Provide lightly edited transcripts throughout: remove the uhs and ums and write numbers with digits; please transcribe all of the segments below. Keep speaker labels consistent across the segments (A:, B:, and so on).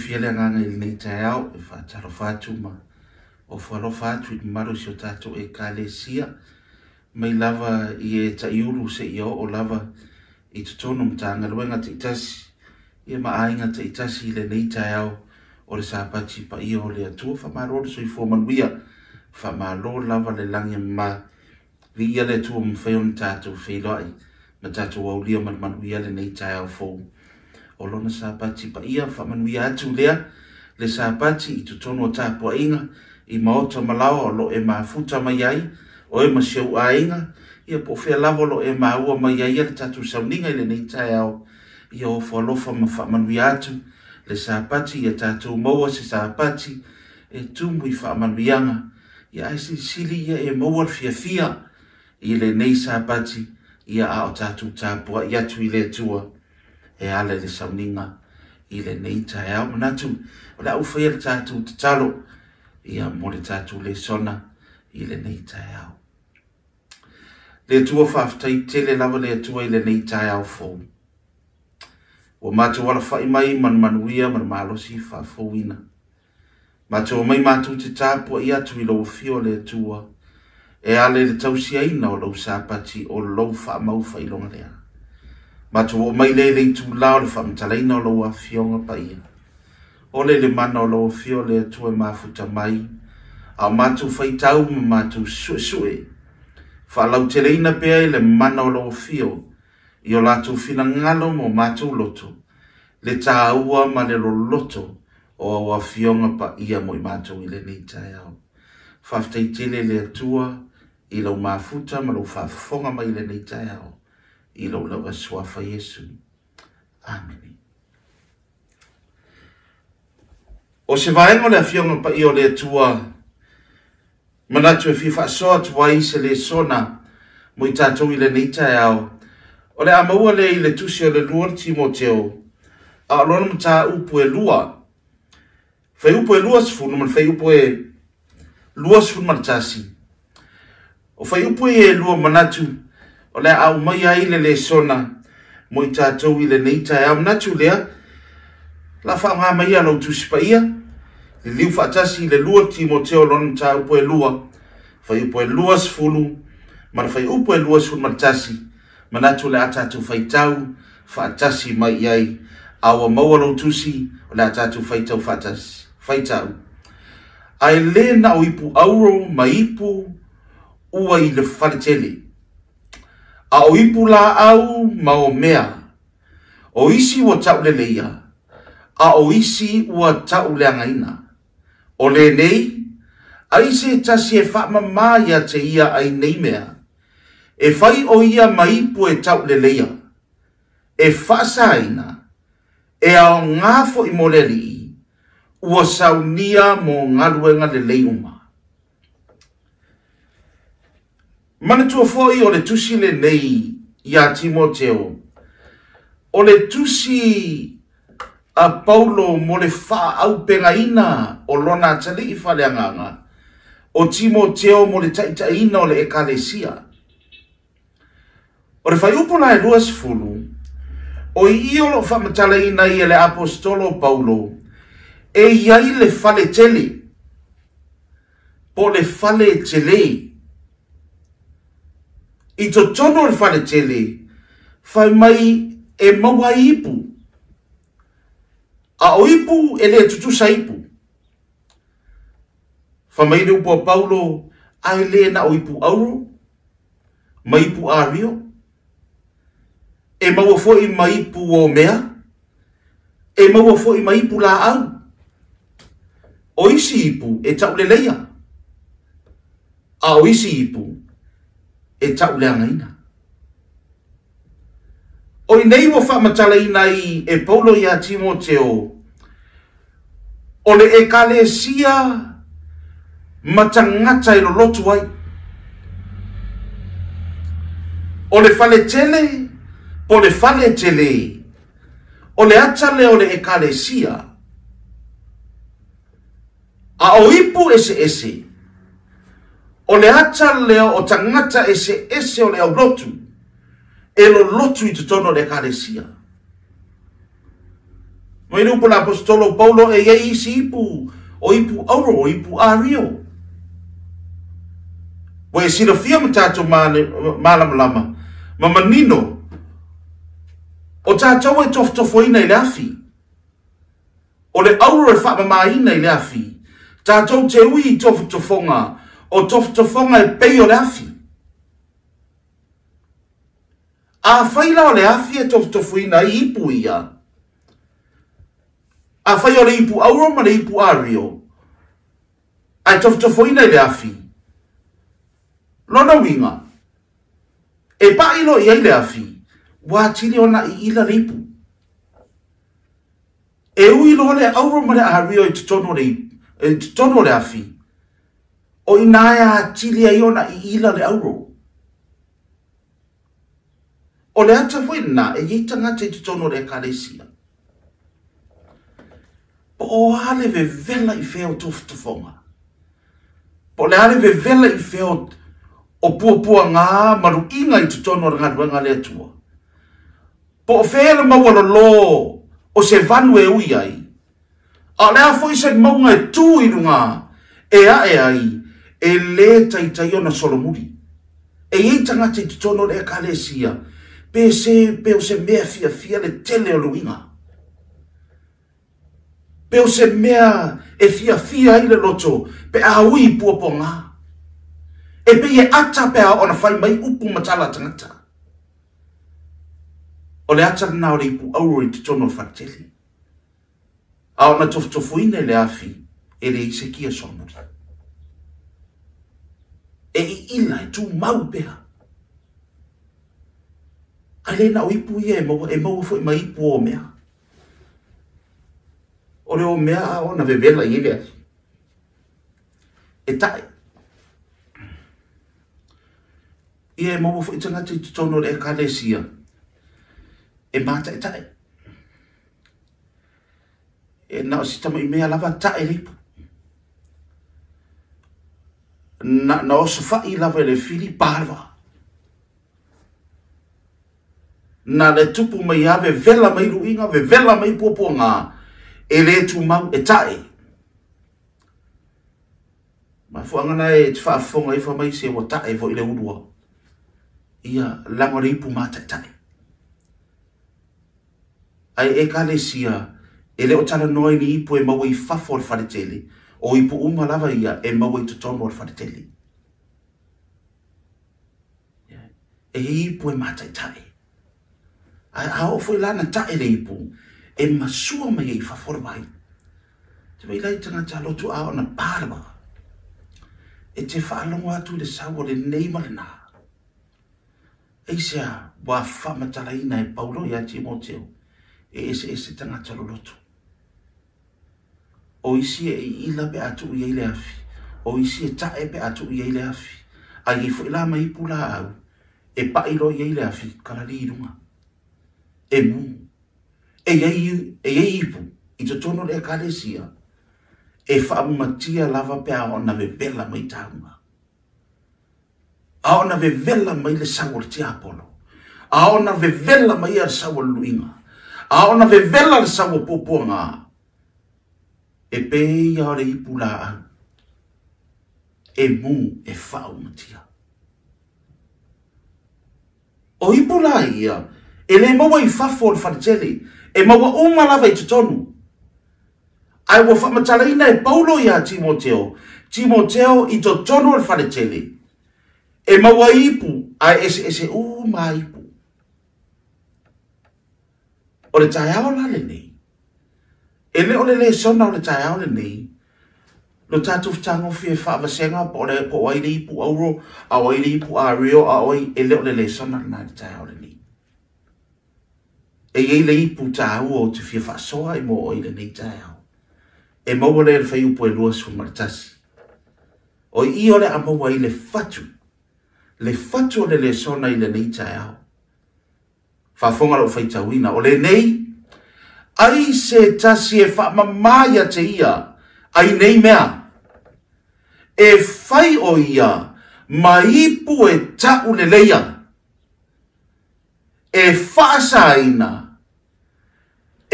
A: Fiafia le agaga i lenei taeao e faatalofa atu ma ofo alofa atu i le mamalu o si o tatou Ekalesia, mai lava i e taiulu seia oo lava i totonu o Matagaluega taitasi ia ma aiga taitasi i lenei taeao o le Sapati paia o le Atua. Faamalo le soifua manuia, faamalo lava le lagi e mama. Viia le Atua ua mafai ona tatou feiloai ma tatou aulia ma le manuia lenei taeao fou o lona Sapati paia. Faamanuia atu lea le Sapati i totonu o tapuaiga i maota ma laoa o lo o e mafuta mai ai oe ma si ou aiga, ia po o fea lava o lo o e maua mai ai le tatou sauniga i lenei taeao. Ia ofo alofa ma faamanuia atu le Sapati, ia tatou maua se Sapati e tumu i faamanuiaga, ia ae silisili ia e maua le fiafia i lenei Sapati, ia a o tatou tapuai atu i le Atua e ala i le sauniga i lenei taeao. Manatu o le a ou faia le tatou tatalo ia mo le tatou lesona i lenei taeao. Le Atua, faafetai tele lava le Atua i lenei taeao fou. Ua matou alafai mai ma le manuia ma le malosi faafouina. Matou omai matou te tapuai atu i lou afio le Atua e ala i le tausiaina o lou Sapati o lou faamau faailoga lea. Matou omai lea i le itula o le faamatalaina o lou afioga paia. Ole le mana o lou afio le Atua e mafuta mai, a o matou faitau ma matou suesue. Faalauteleina pea i le mana o lou afio i o latou finagalo ma o matou loto, le tāua ma le loloto o au afioga paia mo i matou i lenei taeao. Faafetai tele le Atua i lau mafuta ma lou faafofoga mai i lenei taeao, i lou lava suafa Iesu. Amene. O se vaega o le afioga paia o le Atua, manatu e fia faasoa atu ai se lesona mo i tatou i lenei taeao, o le a maua lea i le tusi o le 2 Timoteo, a o lona mataupu e 2, fuaiupu e 20 ma le fuaiupu e 21. O fuaiupu ia e 2 manatu o le a aumai ai le lesona mo i tatou i lenei taeao. Manatu lea, la faaaoga mai ia lau tusi paia, liliu faatasi i le 2 Timoteo lona mataupu e 2, fuaiupu e 20 ma le fuaiupu e 21, manatu o le a tatou faitau faatasi mai i ai. A ua maua lau tusi, o le a tatou faitau faatasi. Faitau. Ae le na o ipu auro ma ipu ua i le faletele, a o ipu laau ma o mea, o isi ua tauleleia, a o isi ua tauleagaina. O lenei, ai se tasi e faamama ia te ia ai nei mea, e fai o ia ma ipu e tauleleia, e faasaina, e aoga foi mo le alii, ua saunia mo galuega lelei uma. Manatua foi o le tusi lenei ia Timoteo, o le tusi a Paulo mo le faaaupegaina o lona atalii faaleagaga, o Timoteo mo le taitaiina o le Ekalesia. O le fuaiupu la e 20, o i o loo faamatalaina ai e le Aposetolo Paulo, e i ai le faletele, po o le faletele. I totonu o le faletele, fai mai e maua ai ipu. A o ipu e le tutusa ipu. Fai mai le upu a Paulo, ae le na o ipu auro, ma ipu ario, e maua foi ma ipu o mea, e maua foi ma ipu laau. O isi ipu e tauleleia, a o isi ipu e tauleagaina. O i nei ua faamatalaina ai e Paulo ia Timoteo, o le Ekalesia ma tagata e lolotu ai. O le faletele po le faletele, o le ata lea o le Ekalesia. A o ipu eseese, o le ata lea o tagata eseese o le aulotu, e lolotu i totonu o le Ekalesia. Mai le upu a le Aposetolo o Paulo e i ai isi ipu, o ipu auro, o ipu ario. Ua e silafia ma tatou malamalama ma manino o tatou e tofotofoina i le afi. O le auro e faamamaina i le afi, tatou te ui i tofotofoga, o tofotofoga e pei o le afi. Afai la o le afi e tofutofuina ai ipu ia, afai o le ipu auro ma le ipu ario, ae tofutofuina i le afi, lona uiga, e pai loa i ai le afi, ua atili ona iila le ipu. E ui loa le auro ma le ario i totonu o le, i totonu o le afi, o i ina e atili ai ona iila le auro. O le ata foi lena e i ai tagata i totonu o le Ekalesia. Po o a le vevela i fea o tofotofoga. Po o le a le vevela i fea o, o puapuaga ma luiga i totonu o le galuega a le Atua. Po o fea le maualalo o se vanu e ui ai, A o le a foi se mauga e tu i luga e ae ai, e lē taitai ona solomuli. E i ai tagata i totonu o le Ekalesia, pe se, pe o se mea fiafia le tele o luiga. Pe o se mea e fiafia ai le loto pe a ui i puapuaga. E pei e ata pe a oo ona fai mai upu ma tala a tagata. O le ata lena o le ipu auro i totonu o le faletele. A ona tofutofuina i le afi, e leai se kia solomuli. E iila, e tumau pea. Ae le na o ipu ia e maua, e maua foi ma ipu o mea. O le o mea a ona vevela i ai le afi. E tae. Ia e maua foi tagata i totonu o le Ekalesia e mātaʻetaʻe. E na o si tamaʻi mea lava taʻe le ipu. Na, na osofaʻi lava i le fili pa le vaa. Na le tupu mai a vevela mai luiga, vevela mai puapuaga, e lē tumau, e taʻe. Mafuaaga na e te faafofoga ai fai mai se ua tae foi le ulua. Ia, leaga o le ipu mātaʻetaʻe. Ae Ekalesia, e le o talanoa i ni ipu e maua i fafo o le faletele, o ipu uma lava ia e maua i totonu o le faletele. E i ai ipu e mātaʻetaʻe. Ae a oo foi la na taʻe le ipu, e masua mai ai i fafo le vai. Te wai lai tagata lotu a ona pā le waa. E te faalogo atu i le sau o lenei ma lenā. Aisea ua faamatalaina e Paulo iā Timoteo e eseese tagata loloto? O isi e iila pe a tuu i ai le afi, o isi e tae pe a tuu i ai le afi, a i ai foi la ma ipu laau e paʻi loa i ai le afi, kalali i luga. E mū. E i ai, e i ai ipu i totonu o le Ekalesia e faamatia lava pe a ona vevela mai taua. A ona vevela mai le sau o le tiapolo. A ona vevela mai le sau o le luiga. A ona vevela le sau o puapuaga. E pei ia o le ipu laau e mū e faaumatia. O ipu la ia, e le maua i fafo o le faletele, e maua uma lava i totonu. Ae ua faamatalaina e Paulo iā Timoteo, Timoteo i totonu o le faletele, e maua ipu ae eseese uma ipu. O le taeao la lenei, e le o le lesona o le taeao lenei, lo tatou fetagofie e faavasega po o le po o ai le ipu auro, a o ai le ipu ario, a o ai, e le o le lesona lena i le taeao lenei. E i ai le ipu tāua ou te fia faasoa i mua o oe i lenei taeao. E maua lea i le fuaiupu e 21. O i o le a maua ai le fatu, le fatu o le lesona i lenei taeao. Faafofoga lou faitauina, o lenei, ai se tasi e faamamā ia te ia, ai nei mea, e fai o ia ma ipu e taʻu leleia, e faasaina,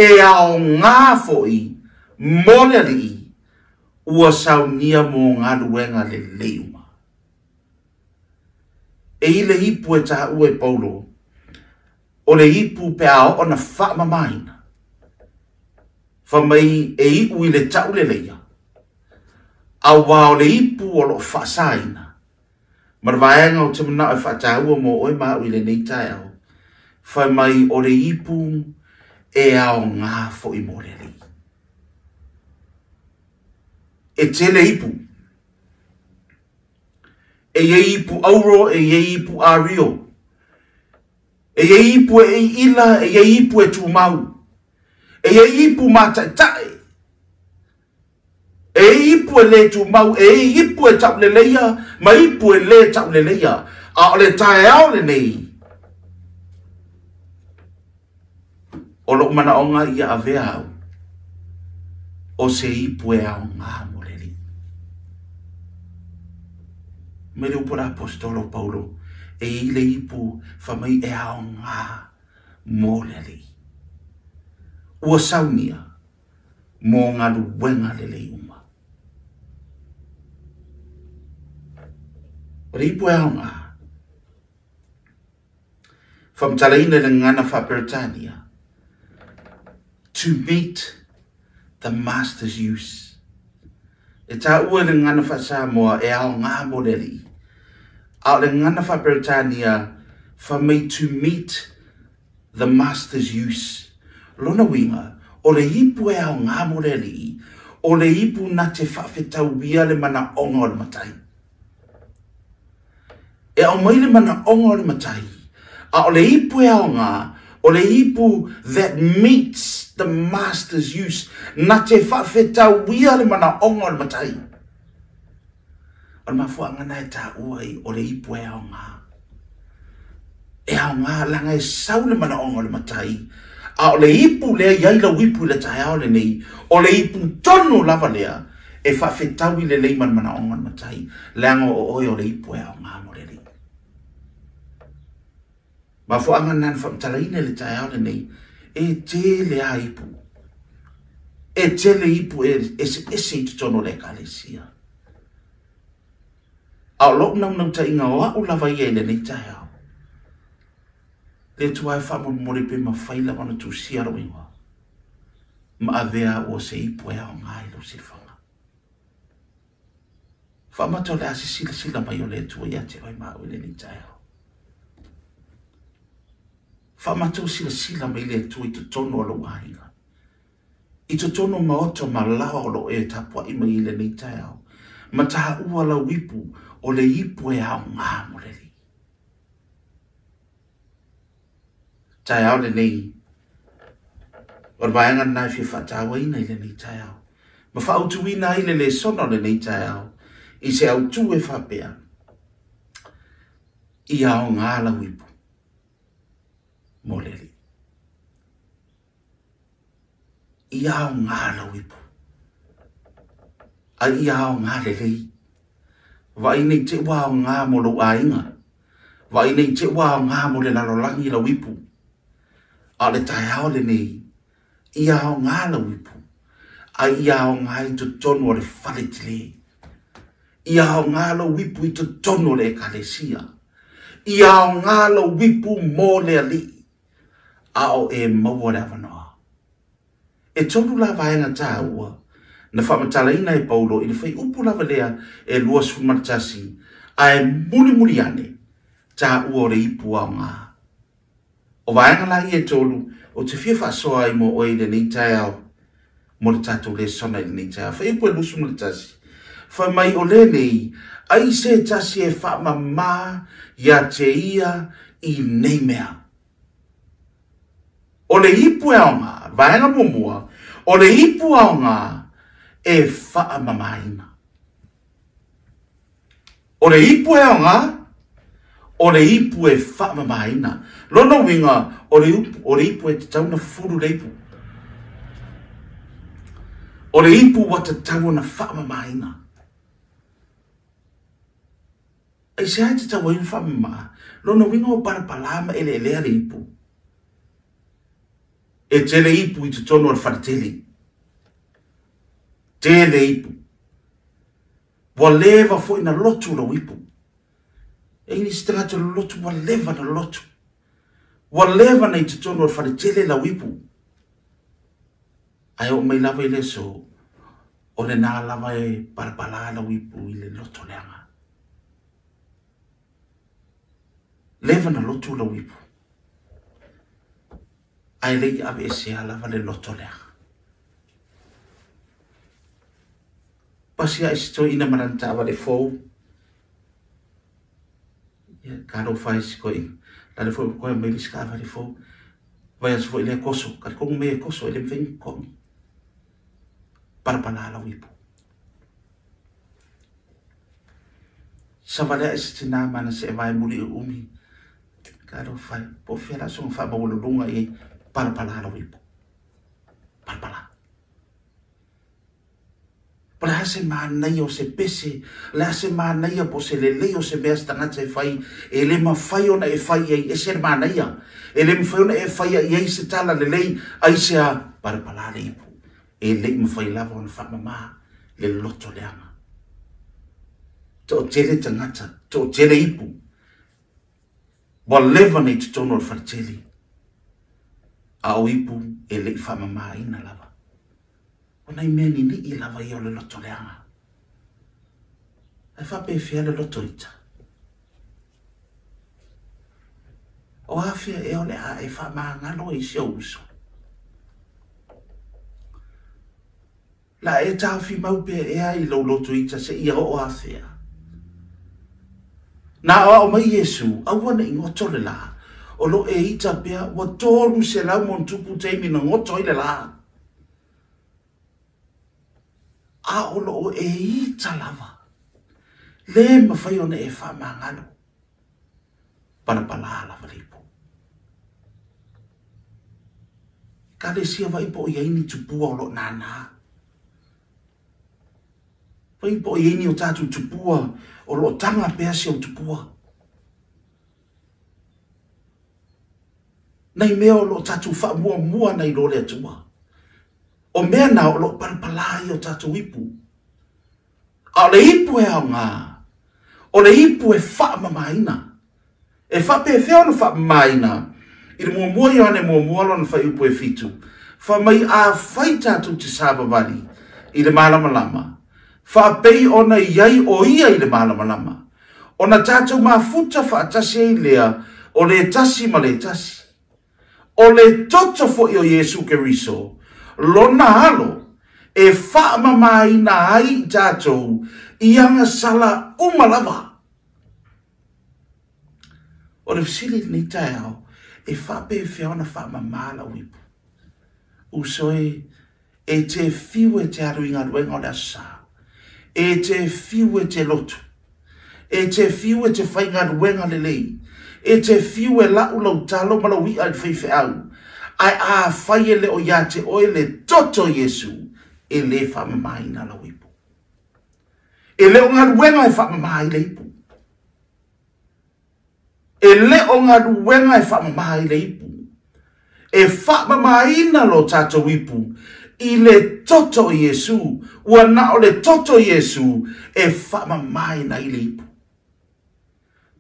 A: e aoga foi mo le Alii, ua saunia mo galuega lelei uma. E i le ipu e taua e Paulo, o le ipu pe a oo na faamamaina, fai mai e iu i le tauleleia, auā o le ipu o lo o faasaina, ma le vaega o te manao e faataua mo oe ma au i lenei taeao, fai mai o le ipu e aoga foi mo le Alii. E tele ipu. E i ai ipu auro, e i ai ipu ario. E i ai ipu e iila, e i ai ipu e tumau. E i ai ipu mataetae. E i ai ipu e le tumau, e i ai ipu e tauleleia, ma ipu e le tauleleia. A o le taeao lenei, o lou manaoga ia avea au, o se ipu e aoga mo le Alii. Mai le upu a le Aposetolo o Paulo, e i ai le ipu fai mai e aoga mo le Alii. Ua saunia mo galuega lelei uma. O le ipu e aoga, faamatalaina i le gagana faa-Peretania, to meet the master's use. E taua i le gagana faa-Samoa e aoga mo le Alii, a o le gagana faa-Peretania, fai mai to meet the master's use. Lona uiga, o le ipu e aoga mo le Alii, o le ipu na te faafetauia le manaoga o le matai. E aumai le manaoga o le matai, a o le ipu e aoga, o le ipu that meets the master's use, na te faafetauia le manaoga o le matai. O le mafuaaga na e taua ai o le ipu e aoga. E aoga leaga e sau le manaoga o le matai, a o le ipu lea i ai lau ipu i le taeao lenei, o le ipu tonu lava lea e faafetaui lelei ma le manaoga o le matai, leaga o oe o le ipu e aoga mo le Alii. Mafuaaga na na faamatalaina i le taeao lenei, e tele a ipu. E tele ipu e eseese i totonu o le Ekalesia. A o lou naunautaiga o au lava ia i lenei taeao, le Atua e faamolemole pe mafai lava ona tusia lou igoa ma avea au o se ipu e aoga i lou silafaga. Faamata o le a se silasila mai o le Atua ia te oe ma au i lenei taeao. Faamata o silasila mai le Atua i totonu o lou aiga, i totonu o maota ma laoa o lo o e tapuai mai i lenei taeao, ma taua lau ipu o le ipu e aoga mo le Alii. Taeao lenei, o le vaega lena e fia faatauaina i lenei taeao, ma faautuina ai le lesona o lenei taeao i se autu e faapea, ia aoga lau ipu mo le Alii. Ia aoga lau ipu, a ia aoga lelei. Vaai nei te ua aoga mo lou aiga, vaai nei te ua aoga mo le lalolagi lau ipu, a o le taeao lenei, ia aoga lau ipu, a ia aoga i totonu o le fale tele. Ia aoga lou ipu i totonu o le Ekalesia. Ia aoga lou ipu mo le Alii, a o e maua le avanoa. E tolu la vaega taua na faamatalaina e Paulo i le fuaiupu lava lea e 21, ae mulimuli ane taua o le ipu aoga. O vaega la ia e tolu ou te fia faasoa ai mo oe i lenei taeao, mo le tatou lesona i lenei taeao. Fuaiupu e 21, fai mai o lenei, ai se tasi e faamama ia te ia i nei mea. O le ipu e aoga, vaega muamua, o le ipu aoga e faamamaina. O le ipu e aoga, o le ipu e faamamaina. Lona uiga, o le upu, o le ipu e tatau ona fufulu le ipu. O le ipu ua tatau ona faamamaina. Aisea e tatau ai ona faamama? Lona uiga ua palapala ma eleelea le ipu. E tele ipu i totonu o le faletele. Tele ipu. Ua leva foi na lotu lou ipu. E i nisi tagata lolotu ua leva na lotu. Ua leva na i totonu o le faletele lau ipu. Ae oo mai lava i le aso, o lena lava e palapala lau ipu i le loto leaga. Leva na lotu lau ipu. Ae le i aveesea lava le loto leaga. Pasi ae se toeaina ma lana taavale fou. Ia, talofa e si toeaina. La le foi ua toe aumai le isi taavale fou. Vaiaso foi lea toso, talitonu mea e toso e le mafai ona totogi. Palapala lau ipu. Savali ae se tina ma ana seevae muli i umi. Talofa e, po o fea la soona faamaualuluga i ai, palapala lau ipu. Palapala. Po o le a se manaia o se pese, o le a se manaia po o se lelei o se mea se tagata e fai, e le mafai ona e fai i ai, ese le manaia. E le mafai ona e faia i ai se tala lelei, aisea, palapala le ipu. E le i mafai lava ona faamama le loto leaga. Toatele tagata, toatele ipu. Ua leva nei totonu o le faletele, a o ipu e le i faamamaina lava. O nai mea ninii lava ia o le loto leaga. Ae faapefea le loto ita? O afea ea o le a e faamagalo ai si ou uso? La e taofi mau pea ea i lou loto ita seia oo afea? Na aoao mai Iesu, aua ne i goto le la, o lo e ita pea ua 300 ma ona tupu taimi na goto ai le la. A o lo o e ita lava, le mafai ona e faamagalo. Palapala lava le ipu. Ekalesia vai po o i ai ni tupua o lo o nānā. Vai po o i ai ni o tātou tupua o lo o taga pea si ou tupua. Nai mea o lo o tātou faamuamua nai lo le Atua. O mea na o lo o palapala ai o tātou ipu. A o le ipu e aoga, o le ipu e faamamaina. E faapefea ona faamamaina? I le muamua Ioane muamua lona fuaiupu e fitu, fai mai afai tatou te savavali i le malamalama, faapei ona i ai o ia i le malamalama, ona tatou mafuta faatasi ai lea o le tasi ma le tasi. O le toto foi o Iesu Keriso, lona Alo, e faamamaina ai i tatou i agasala uma lava. O le fesili i lenei taeao, e faapefea ona faamama lau ipu? Uso e, e te fiu e te alu i galuega o le Aso Sa. E te fiu e te lotu. E te fiu e te fai galuega lelei. E te fiu e lau lau talo ma lau i'a i le faifeau. Ae afai e le o ia te oe le toto o Iesu, e le faamamaina lau ipu. E le o galuega e faamama ai le ipu. E le o galuega e faamama ai le ipu. E faamamaina lo tatou ipu i le toto o Iesu. Ua na o le toto o Iesu e faamamaina ai le ipu.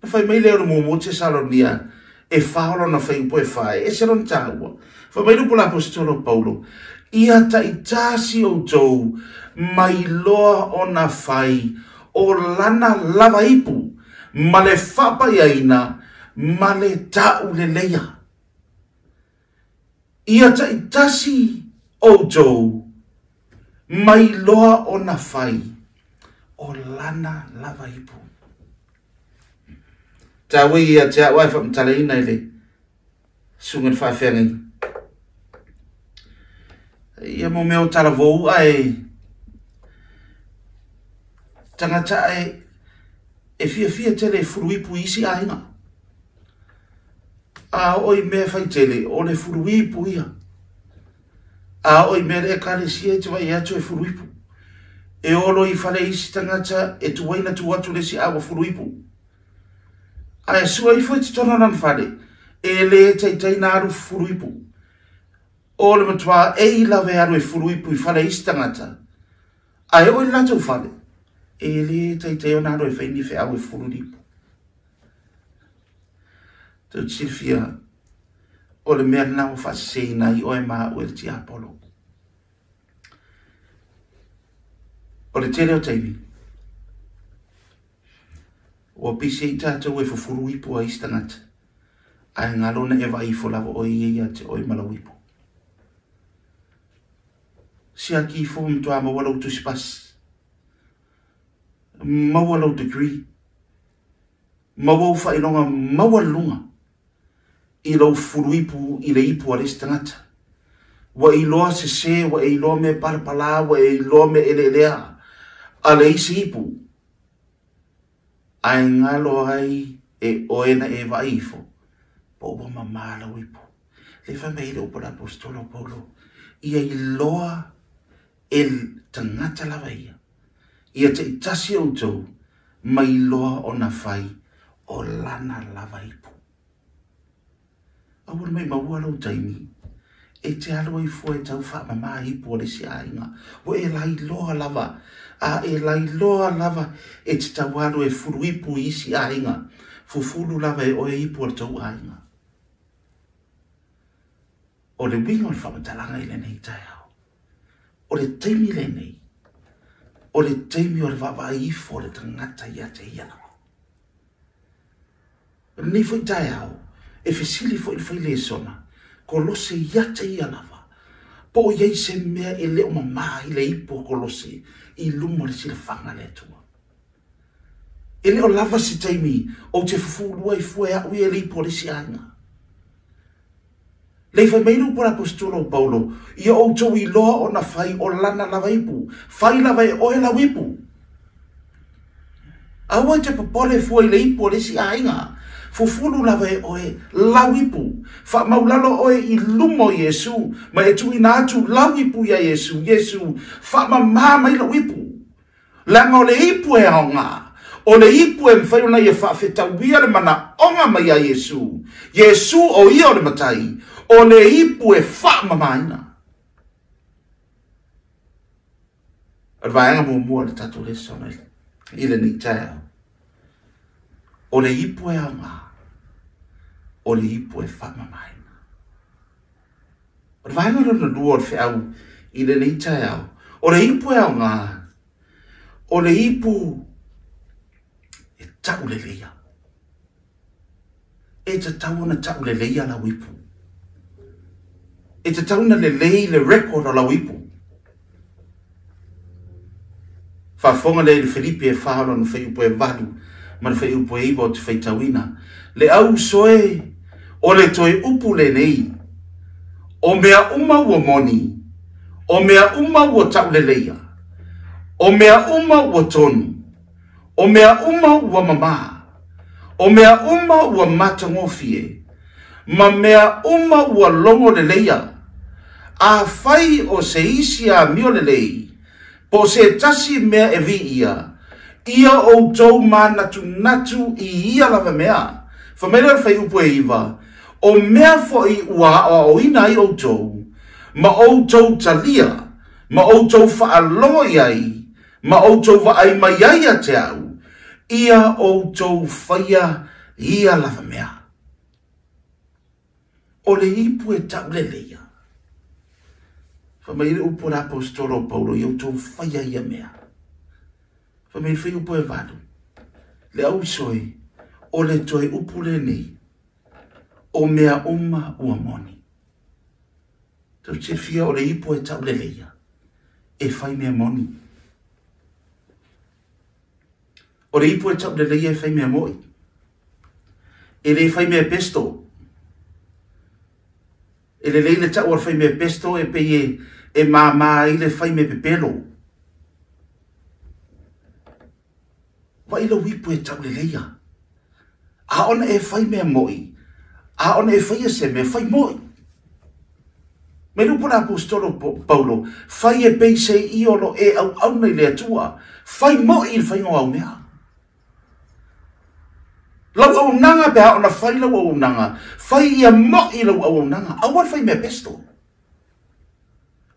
A: Na fai mai lea o le muamua Tesalonia e fa o lona fuaiupu e fa, e ese lona taua. Fai mai le upu a le Aposetolo o Paulo, Ia taitasi outou mai loa ona fai o lana lava ipu ma le faapaiaina ma le tauleleia. Ia taitasi outou mai loa ona fai o lana lava ipu. Taua ia te au ai faamatalaina i le susuga i le faafeagaiga. Ia mo mea o talavou ae tagata ae e fiafia tele e fuluipu i isi aiga. A oo i mea fai tele, o le fuluipu ia. A oo i mea le ekalesia e te vai atu e fuluipu. E olo i fale isi tagata e tuai na tu atu le isi a ua fuluipu. Ae sua ifo i totonu o lana fale, e le taitai na alu fuluipu. O le matua ei lava e alu e fulu ipu i fale i isi tagata, ae oo i le latou fale, e le taitai ona alu e fai ni feau e fulu le ipu. Tou te silafia, o le mea lena ua faaseseina ai oe ma au e le tiapolo. O le tele o taimi, ua pisi ai tatou e fufulu ipu a isi tagata, ae galo na e vaai ifo lava oe ia ia te oe ma lau ipu. Siaki ifo ma matua maua lau tusipasi, maua lau degree, maua ou faailoga maualuluga i lou fuluipu i le ipu a le isi tagata. Ua iloa sese, ua e iloa mea palapala, ua e iloa mea eleelea a le isi ipu, ae galo ai e oe na e vaai ifo, po ua mamā lau ipu. Le fai mai ai le upu a le Aposetolo o Paulo, ia iloa e tagata lava ia, ia taitasi outou ma iloa ona fai o lana lava ipu. Aua le maumau lou taimi e te alu ai fua e tau faamama ipu o le isi aiga. Ua e lailoa lava, a e lailoa lava e te tau alu e fulu ipu i isi aiga. Fufulu lava e oe ipu o le tou aiga. O le uiga o le faamatalaga i lenei taeao, o le taimi lenei, o le taimi o le vaavaai ifo o le tagata ia te ia lava. O lenei foi taeao, e fesili foi le failesona, Kolose ia te ia lava, po o i ai se mea e le o mamā i le ipu o Kolose i luma o le silafaga a le Atua. E le o lava se taimi ou te fufulua ai fua e au ia i le ipu o le isi aiga. Lei fai mai le upu a le Aposetolo o Paulo, ia outou iloa ona fai o lana lava ipu, fai lava e oe lau ipu. Aua e te popole fua i le ipu o le isi aiga, fufulu lava e oe lau ipu. Faamaulalo oe i luma o Iesu, ma e tuuina atu lau ipu iā Iesu, Iesu, faamamā mai lou ipu. Leaga o le ipu e aoga, o le ipu e mafai ona ia faafetauia le manaoga mai iā Iesu. Iesu o ia o le Matai, o le ipu e faamamaina. O le vaega muamua o le tatou lesona i lenei taeao, o le ipu e aoga, o le ipu e faamamaina. O le vaega lona lua o le feau i lenei taeao, o le ipu e aoga, o le ipu e tauleleia. E tatau ona tauleleia lau ipu. E tatau ona lelei le record o lau ipu. Faafofoga lea i le Filipi e 4 lona fuaiupu e 8 ma le fuaiupu e 9 ou te faitauina. Le au uso e, o le toe upu lenei, o mea uma ua moni, o mea uma ua tauleleia, o mea uma ua tonu, o mea uma ua mamā, o mea uma ua matagofie, ma mea uma ua logo leleia. Afai o se isi amio lelei, po o se tasi mea e viia, ia outou manatunatu i ia lava mea. Fai mai lea o le fuaiupu e 9, o mea foi ua aoaoina ai outou, ma outou talia, ma outou faalogo i ai, ma outou vaai mai ai ia te au, ia outou faia ia lava mea. O le ipu e tauleleia. Fai mai le upu a le Aposetolo o Paulo, ia outou faia ia mea. Fai mai le fuaiupu e 8, le au uso e, o le toe upu lenei, o mea uma ua moni. Tou te silafia o le ipu e tauleleia, e fai mea moni. O le ipu e tauleleia e fai mea moi. E le fai mea pesto. E lelei le tau o le fai mea pesto e pei e māmā ai le fai mea pepelo. Vaai lou ipu e tauleleia. A ona e fai mea moi, a ona e faia se mea, fai moi. Mai le upu a le Aposetolo Paulo, fai e pei se i o lo e auauna i le Atua, fai moi i le faiga o au mea. Lau auaunaga pe a ona fai lau auaunaga, fai ia moi lau auaunaga, aua le fai mea pesto.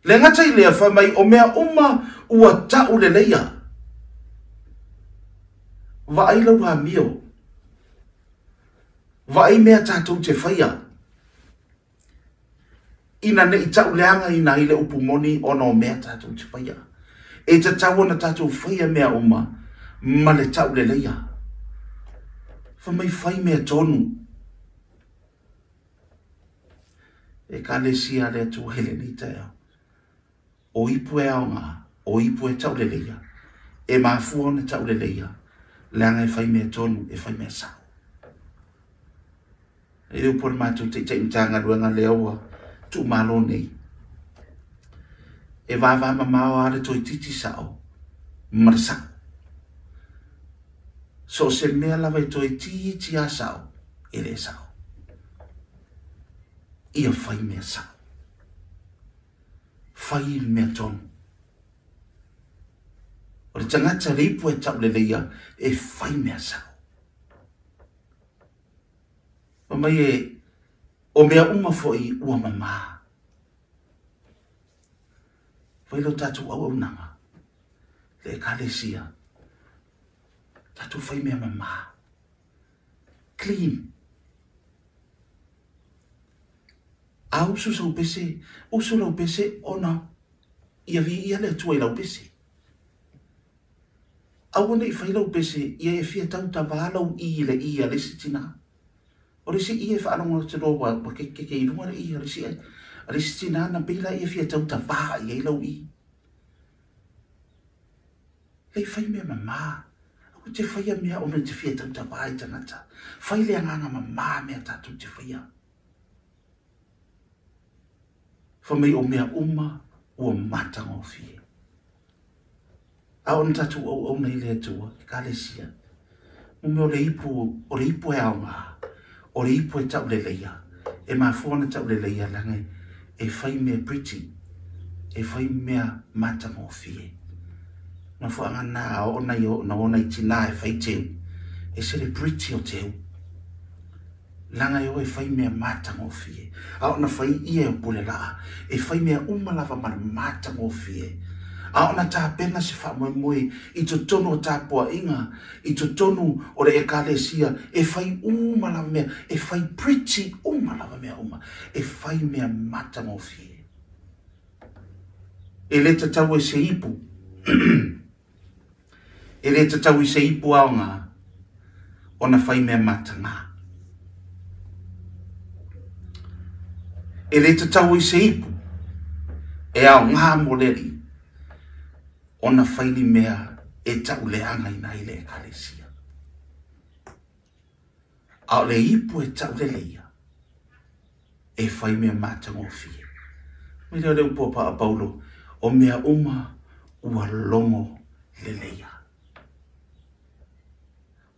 A: Le gata i lea fai mai o mea uma ua tauleleia. Vaai lau amio. Vaai mea tatou te faia. Ina ne i tauleagaina ai le upu moni ona o mea tatou te faia. E tatau ona tatou faia mea uma ma le tauleleia. Fai mai fai mea tonu. Ekalesia a le Atua i lenei taeao. O ipu e aoga, o ipu e tauleleia, e mafua ona tauleleia, leaga e fai mea tonu, e fai mea sao. E le upu a le matou taitai Matagaluega lea ua tuumalo nei. E vavamamao lava le toeitiiti sao ma le sao. So o se mea lava e toeitiiti lava sao, e le sao. Ia fai mea sao. Fai le mea tonu. O le tagata le ipu e tauleleia e fai mea sao. Fai mai e o mea uma foi ua mamā. Fai lo tatou auaunaga, le ekalesia, tatou fai mea mamā. Clean. A usu sau pese, usu lau pese ona ia viia le Atua i lau pese. Aua ne i fai lau pese ia e fia tautavā lau i i le i a le isi tinā. O le isi i e faalogo atu loa ua kekeke i luga le i a le isi, a le isi tinā na pei la ia fia tautavā i ai lau i. Lei fai mea mamā. Aua te faia mea ona e te fia tautavā i tagata. Fai le agaga mamā mea tatou te faia. Fai mai o mea uma ua matagofie. A ona tatou auauna i le Atua, Ekalesia, mo mea o le ipu, o le ipu e aoga, o le ipu e tauleleia, e mafua ona tauleleia leaga e fai mea pretty, e fai mea matagofie. Mafuaaga na a oo nai na o nai tinā e fai teu, e celebrity o teu. Leaga e o e fai mea matagofie. A ona fai ia e o pule laa, e fai mea uma lava ma le matagofie. A ona tapena se faamoemoe i totonu o tapuaiga, i totonu o le ekalesia, e fai uma lava mea, e fai pretty uma lava mea uma, e fai mea matagofie. E le tatau e se ipu, e le tatau i se ipu aoga ona fai mea matagā. E le tatau i se ipu e aoga mo le Alii ona fai ni mea e tauleagaina ai le ekalesia. A o le ipu e tauleleia e fai mea matagofie. Mai lea o le upu a Paulo, o mea uma ua logo leleia.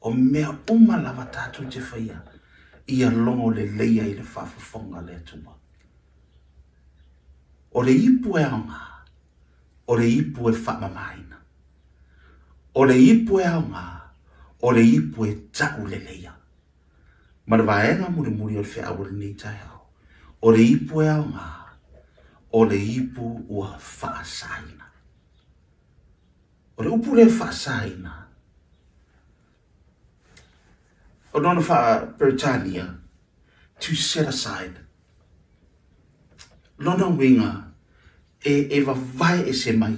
A: O mea uma lava tatou te faia, ia logo leleia i le faafofoga a le Atua. O le ipu e aoga, o le ipu e faamamaina. O le ipu e aoga, o le ipu e tauleleia. Ma le vaega mulimuli o le feau o lenei taeao, o le ipu e aoga, o le ipu ua faasaina. O le upu lea faasaina, o lona faa-Peretania, to set aside. Lona uiga, e vavae ese mai.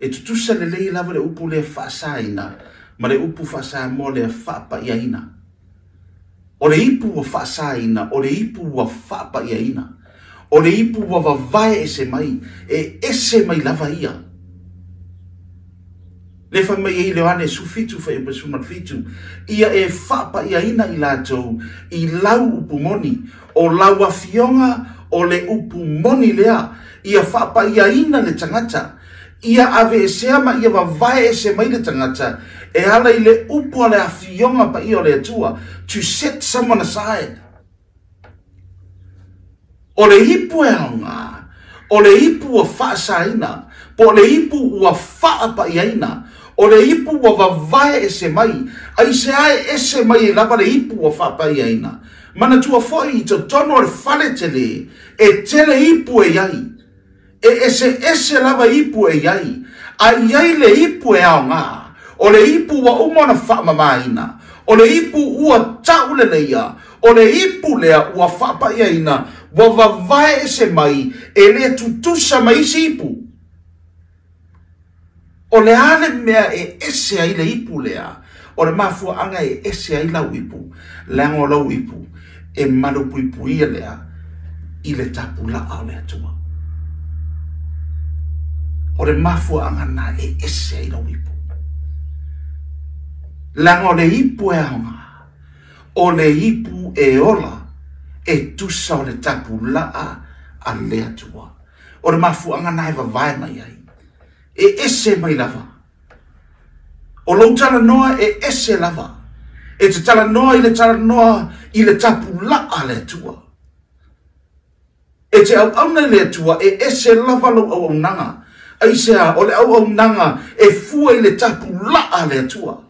A: E tutusa lelei lava le upu lea faasaina ma le upu faa-Samoa lea faapaiaina. O le ipu ua faasaina, o le ipu ua faapaiaina. O le ipu ua vavae ese mai, e ese mai lava ia. Le fai mai ai le Ioane 17 fuaiupu 17, ia e faapaiaina i latou i lau upu moni, o lau afioga o le upu moni lea, ia faapaiaina le tagata, ia aveesea ma ia vavae ese mai le tagata, e ala i le upu a le afioga paia o le Atua, to set someone aside. O le ipu e aoga, o le ipu ua faasaina, po o le ipu ua faapaiaina, o le ipu ua vavae ese mai, aisea e ese mai ai lava le ipu ua faapaiaina. Manatua foi i totonu o le fale tele, e tele ipu e i ai. E eseese lava ipu e i ai, a i ai le ipu e aoga, o le ipu ua uma ona faamamaina, o le ipu ua tauleleia, o le ipu lea ua faapaiaina, ua vavae ese mai, e le tutusa ma isi ipu. O le a le mea e ese ai le ipu lea, o le mafuaaga e ese ai lau ipu, leaga o lau ipu e malupuipuia lea i le tapulaa o le Atua. O le mafuaaga na e ese ai lau ipu. Leaga o le ipu e aoga, o le ipu e ola, e tusa o le tapulaa a le Atua. O le mafuaaga na e vavae mai ai, e ese mai lava. O lou talanoa e ese lava. E te talanoa i le talanoa i le tapulaa a le Atua. E te auauna i le Atua, e ese lava lou auaunaga. Aisea, o le auaunaga e fua i le tapulaa a le Atua.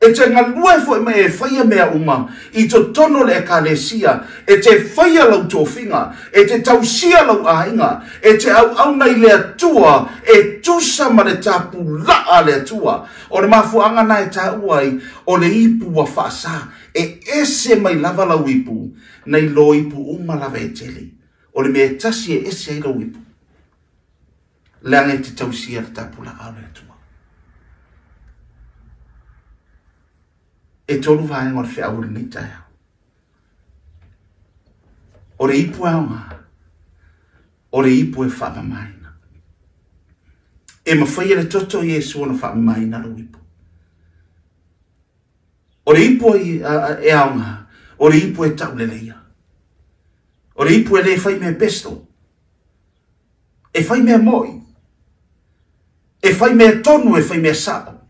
A: E te galue foi ma e faia mea uma i totonu o le ekalesia, e te faia lau tofiga, e te tausia lau aiga, e te auauna i le Atua, e tusa ma le tapulaa a le Atua. O le mafuaaga na e taua ai, o le ipu ua faasa, e ese mai lava lau ipu, nai lo ipu uma lava e tele. O le mea e tasi e ese ai lau ipu, leaga e te tausia le tapulaa o le Atua. E tolu vaega o le feau o lenei taeao. O le ipu e aoga, o le ipu e faamamaina. E mafai e le toto o Iesu ona faamamaina lou ipu. O le ipu e aoga, o le ipu e tauleleia. O le ipu e le fai mea pesto, e fai mea moi, e fai mea tonu, e fai mea sao,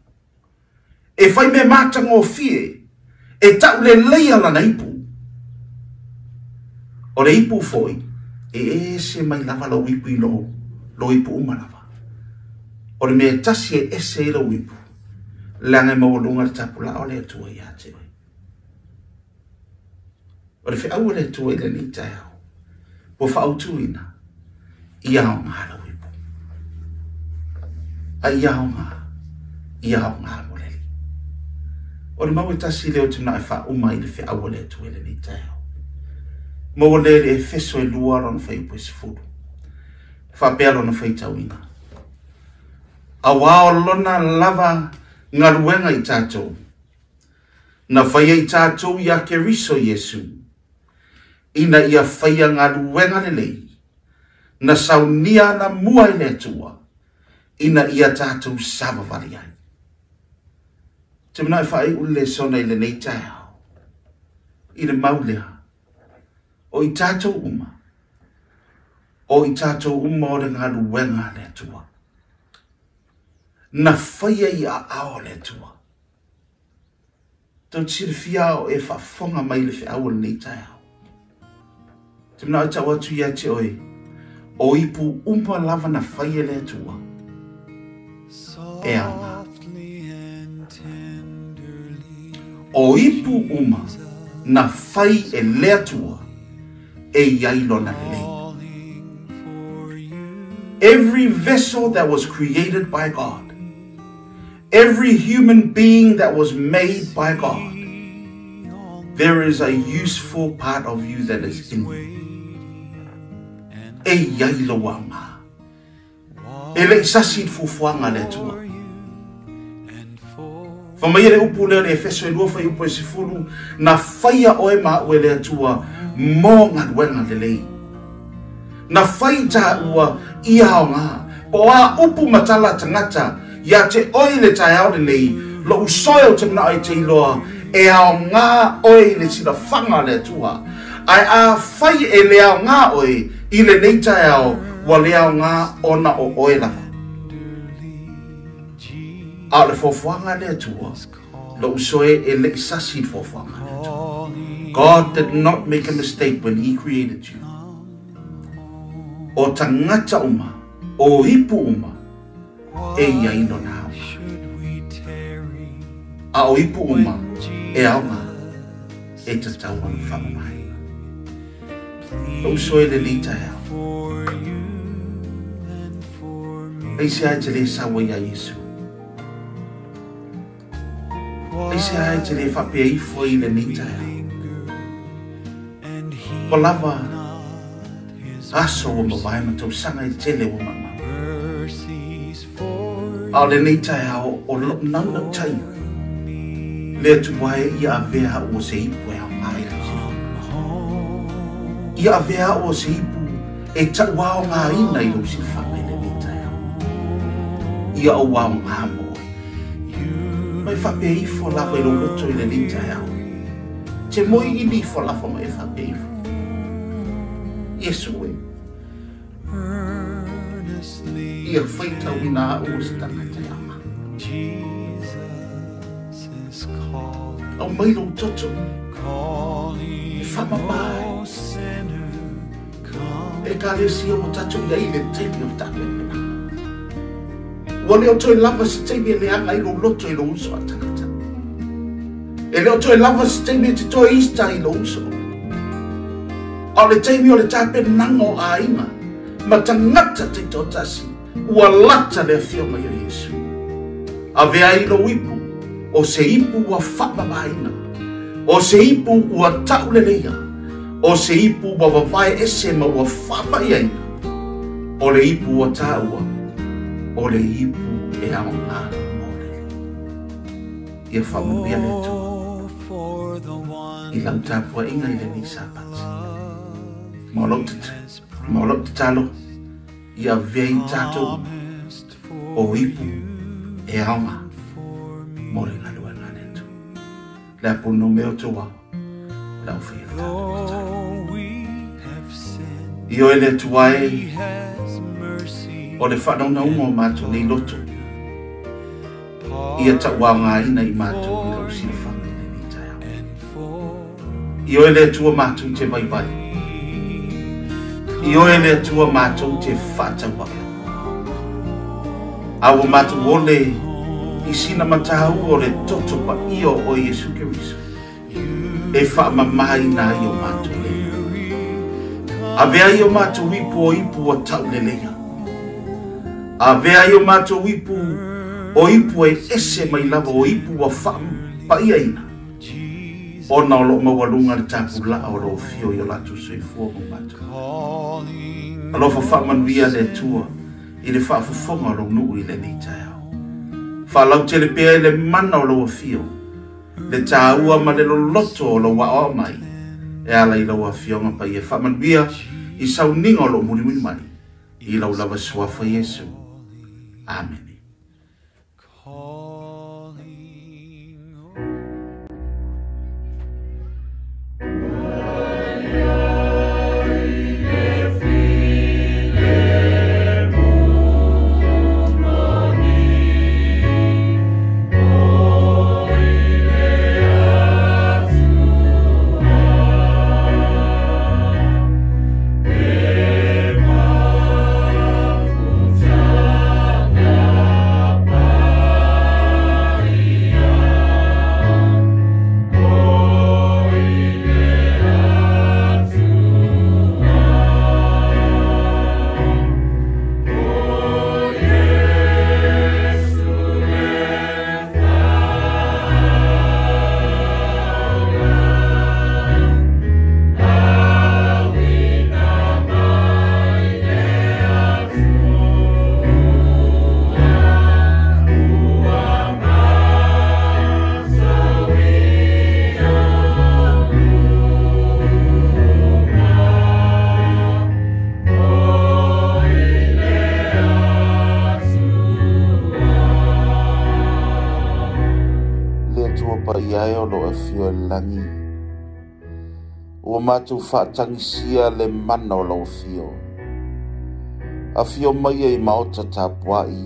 A: e fai mea matagofie, e tauleleia lana ipu. O le ipu foi, e ese mai lava lau ipu i lo ipu uma lava. O le mea tasi e ese i lau ipu, leaga e maualuga le tapulaa o le Atua ia te oe. O le feau o le Atua i lenei taeao, ua faautuina, ia aoga lau ipu. A ia aoga, ia aoga mo le Alii. O le mau e tasi lea o te manao e faauma i le feau o le Atua i lenei taeao. Maua lea i le Efeso e 2 lona fuaiupu e 10. Faapea lona faitauina. Auā o lona lava galuega i tatou, na faia i tatou ia Keriso Iesu, ina ia faia galuega lelei, na saunia ana mua i le Atua, ina ia tatou savavali ai. Te manao e faaiu le lesona i lenei taeao, i le mau lea, o i tatou uma, o i tatou uma o le galuega a le Atua. Na faia i aao o le Atua. Tau te silafia o e faafofoga mai i le feau o lenei taeao. Te manao e tau atu ia te oe, o ipu uma lava na faia e le Atua, e aoga. O ipu uma na fai e le Atua, e i ai lona lelei. Every vessel that was created by God, every human being that was made by God, there is a useful part of you that is in you. E i ai lou aoga. E le i sasi i le fuafuaga a le Atua. Fai mai le upu lea o le Efeso e 2 fuaiupu e 10, na faia oe ma au e le Atua mo galuega lelei. Na fai tāua i aoga, po o a upu ma tala a tagata ia te oe i le taeao lenei, lou soe o te manao e te iloa, e aoga oe i le silafaga a le Atua. Ae afai e le aoga oe i lenei taeao, ua le aoga ona o oe lava. A o le fuafuaga a le Atua, lou soe e le i sasi i le fuafuaga a le Atua. God did not make a mistake when he created you. O tagata uma, o ipu uma, e i ai lona aoga. A o ipu uma e aoga, e tatau ona faamamaina. Lou soe lenei taeao. Aisea e te le sau ai ia Iesu? Aisea e te le faapea ifo ai i lenei taeao? Ua lava aso ua mavae ma tausaga i le tele ua maumau. A o lenei taeao o lou naunautaiga, le Atua e ia avea au o se ipu e aoga i lau silafaga. Ia avea au o se ipu e tauaogaina i lou silafaga i lenei taeao. Ia ou aoga mo oe. Ma e faapea ifo lava i lou loto i lenei taeao. Te moe ili ifo lava ma e faapea ifo. Iesu e, ia faitauina au o se tagata e aoga. Aumai lou toto e faamama ai Ekalesia ua tatou i ai i le taimi o le tapenapenaga. Ua le o toe lava se taimi e leaga ai lou loto i lou uso a tagata. E le o toe lava se taimi e te toe ista ai i lou uso. A o le taimi o le tapenaga o aiga ma tagata taitoatasi, ua lata le afio mai o Iesu. Avea ai lou ipu, o se ipu ua faamamaina, o se ipu ua tauleleia, o se ipu ua vavae ese ma ua faapaiaina, o le ipu ua taua, o le ipu e aoga mo le Alii. Ia faamanuia le Atua i lau tapuaiga i lenei Sapati. Ma o lou tatalo, ia avea i tatou uma o ipu e aoga mo le galuega a le Atua. Le a punoume o outou ao, o le a faia le tatou tatalo. Ioe le Atua e, o le faanaunauga o matou nei loto, ia tauaogaina i matou i lou silafaga i lenei taeao. Ioe le Atua matou te vaivai. Ioe le Atua matou te faatauae. A ua matou ole i sina mataua o le toto paia o Iesu Keriso e faamamaina ai o matou lima. Avea ai o matou ipu o ipu ua tauleleia. Avea ai o matou ipu o ipu e ese mai lava o ipu ua faapaiaina. Ona o loo maualuga le tapulaa o lou afio i o latou soifua ma matou. Alofa faamanuia le Atua i le faafofoga o lou nuu i lenei taeao. Faalautele pea i le mana o lou afio, le tāua ma le loloto o lou aoao mai, e ala i lau afioga paia. Faamanuia i sauniga o loo mulimuli mai, i lau lava suafa Iesu. Amene. Le Atua paia e o loo afio i le lagi, ua matou faatagisia le mana o lau afio. Afio mai ai i maota tapuai,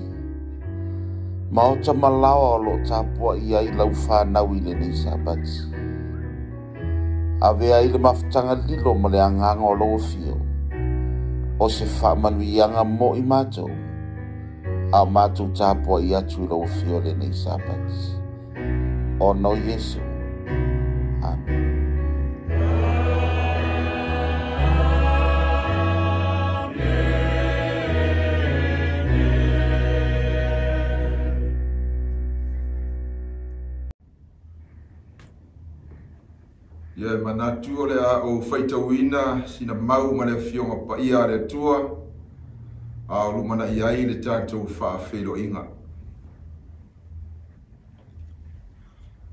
A: maota malaoa o loo tapuai ai lau fanau i lenei Sapati. Avea ai le mafutaga lilo ma le agaga o lou afio, o se faamanuiaga mo i matou, a o matou tapuai atu i lou afio lenei Sapati. Ona o Iesu. Amen.
B: Ia e manatu o le a ou faitauina sina mau ma le Afioga Paia a le Atua, a o lumanai ai le tatou faafeiloaiga.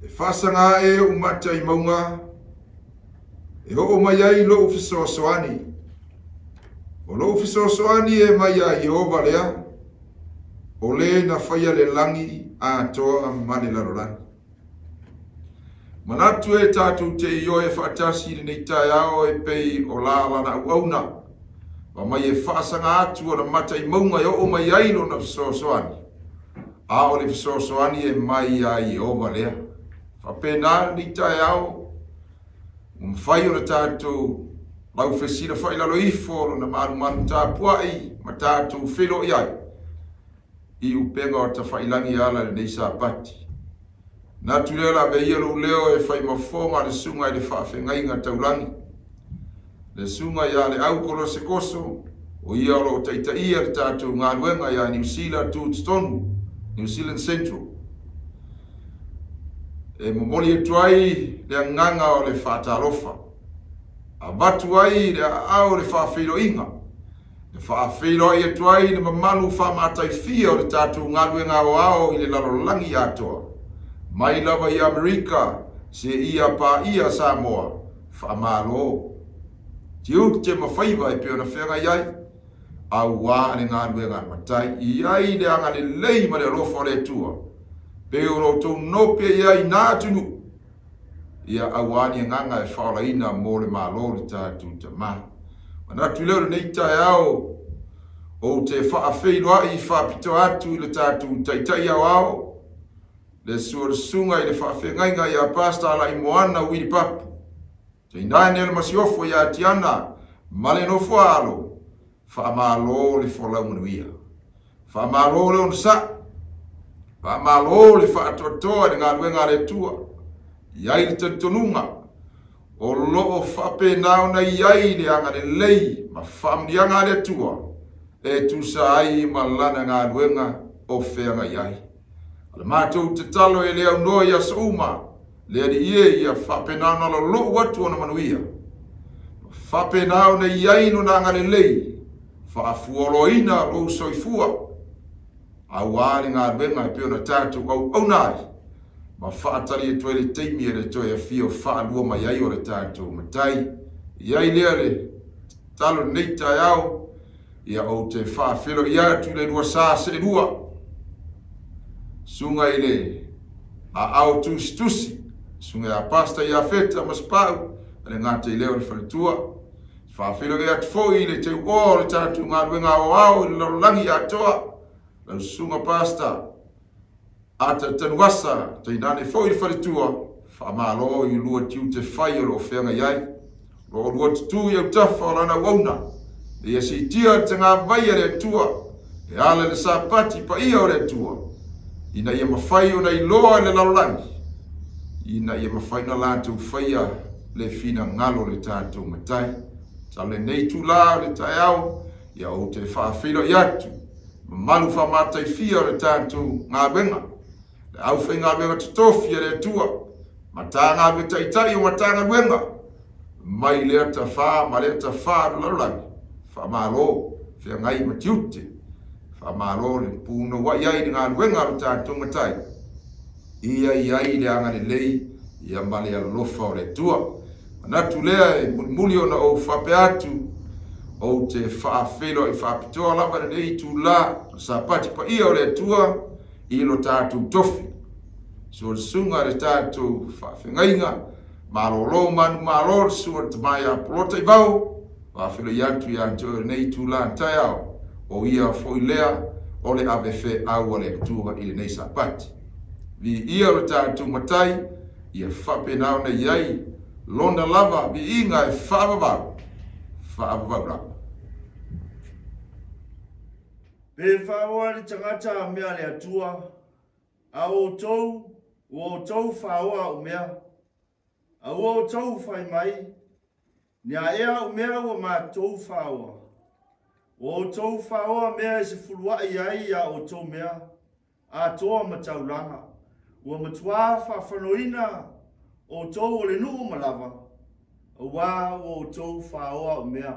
B: E faasaga ae ou mata i mauga, e oo mai ai lou fesoasoani. O lou fesoasoani e mai iā Ieova lea, o le na faia le lagi atoa ma le lalolagi. Manatu e tatou te ioe faatasi i lenei taeao e pei o la lana auauna, ma mai e faasaga atu ona mata i mauga e oo mai ai lona fesoasoani, a o le fesoasoani e mai iā Ieova lea. Faapena lenei taeao, ua mafai ona tatou laufesila lalo ifo lona malumalu tapuai ma tatou feiloai ai i upega o tafailagi e ala i lenei Sapati. Manatu lea o le a avea ia lou leo e fai mafoga le susuga i le faafegaiga taulagi, le susuga ia Leau Kolose Koso, o ia o lo o taitaia le tatou galuega ia Niu Sila tutotonu, New Zealand Central. E momoli atu ai le agaga o le faatalofa, avatu ai le aao o le faafeiloaiga, e faafeiloai atu ai le mamalu faamataifia o le tatou galuega aoao i le lalolagi atoa, mai lava i Amerika seia paia Samoa, faamalo tiute ma faiva e pei ona feagai ai, auā le galuega a le Matai, i ai le agalelei ma le alofa o le Atua, pei o lo outou nope i ai nā atunuu, ia auā ni agaga e faaolaina mo le Malo o le tatou Tamā. Manatu lea o lenei taeao, ou te faafeiloai faapitoa atu i le tatou taitai aoao, le susuga i le faafeagaiga ia Pastor Alaimoana Wili Papu, tainane o le masiofo ia Tiana ma le nofo alo, faamalo le folau manuia, faamalo le onosai, faamalo le faatoatoa i le galuega a le Atua, i ai le talitonuga o loo faapena ona i ai le agalelei ma faamanuiaga a le Atua e tusa ai ma lana galuega o feagai ai. O le matou tatalo e le aunoa i aso uma, le Alii e ia faapena ona lolou atu ona manuia, faapena ona i ai lona agalelei, faafualoina lou soifua, auā le galuega e pei ona tatou auauna ai, ma faatali atu ai le taimi e le toe afio faalua mai ai o le tatou Matai. I ai lea le tatalo lenei taeao, ia ou te faafeiloai atu le lua sa seelua, susuga i le aao tusitusi, susuga ia Pastor ia Feta ma Sipau, le gata i lea o le faletua. Faafeiloai atu foi i le teuoa o le tatou galuega aoao i le lalolagi atoa, lau susuga Pastor Ata Tanuasa, tainane foi le faletua, faamalo i lua tiute fai o lo o feagai ai, o lo o lua tutū i autafa o lana auauna, ia siitia le tagavai a le Atua, e ala i le Sapati paia o le Atua, ina ia mafai ona iloa i le lalolagi, ina ia mafai ona latou faia le finagalo o le tatou Matai. Sa lenei itulā o le taeao, ia ou te faafeiloai atu mamalu faamataifia o le tatou galuega, le aufaigaluega totofi a le Atua, Matagaluega taitai o Matagaluega, mai lea tafā ma lea tafā o le lalolagi, faamalo feagai ma tiute, faamalo le punouai ai i le galuega a le tatou Matai, ia i ai le agalelei ia ma le alofa o le Atua. Manatu lea e mulimuli ona ou faapea atu, ou te faafeiloai faapitoa lava lenei itulā o le Sapati paia o le Atua i lo tatou tofi. So le susuga i le tatou faafegaiga, malolo manumalo le susuga i le tama ia Polota Ivao, faafeiloai atu ia te oe lenei itulā taeao, o ia foi lea o le avefeau a le Atua i lenei Sapati. Viia lo tatou Matai, ia faapena ona i ai lona lava viiga e faavavau, faavavau lava.
C: Pe faaoa le tagata a mea le Atua, a outou, ua outou faaoa au mea, a ua outou fai mai, ni a ea au mea ua matou faaoa. Ua outou faaoa mea e sefuluai ai ia outou mea, atoa ma taulaga. Ua matuā faafanoina outou o le nuu ma lava, Auā ua outou fāoa a'u mea.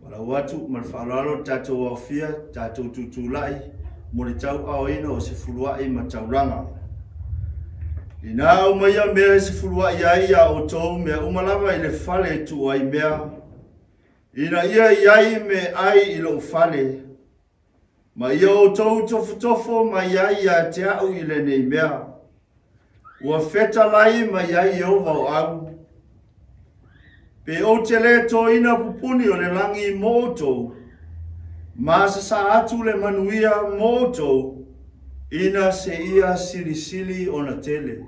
C: Walau atu ma le faaaloalo le tatou aofia, tatou tutulai mo le tauaoina o se fuluai ma taulaga. Inā aumaia mea e sefuluai ai iā outou mea uma lava i le fale e tuu ai mea, ina ia i ai meaai i lou fale, ma ia outou tofotofo mai ai ia te a'u i lenei mea. Ua fetalai mai ai Ieova o au. Pe ou te lē toina pupuni o le lagi mo outou, ma sasā atu le manuia mo outou, ina seia silisili ona tele.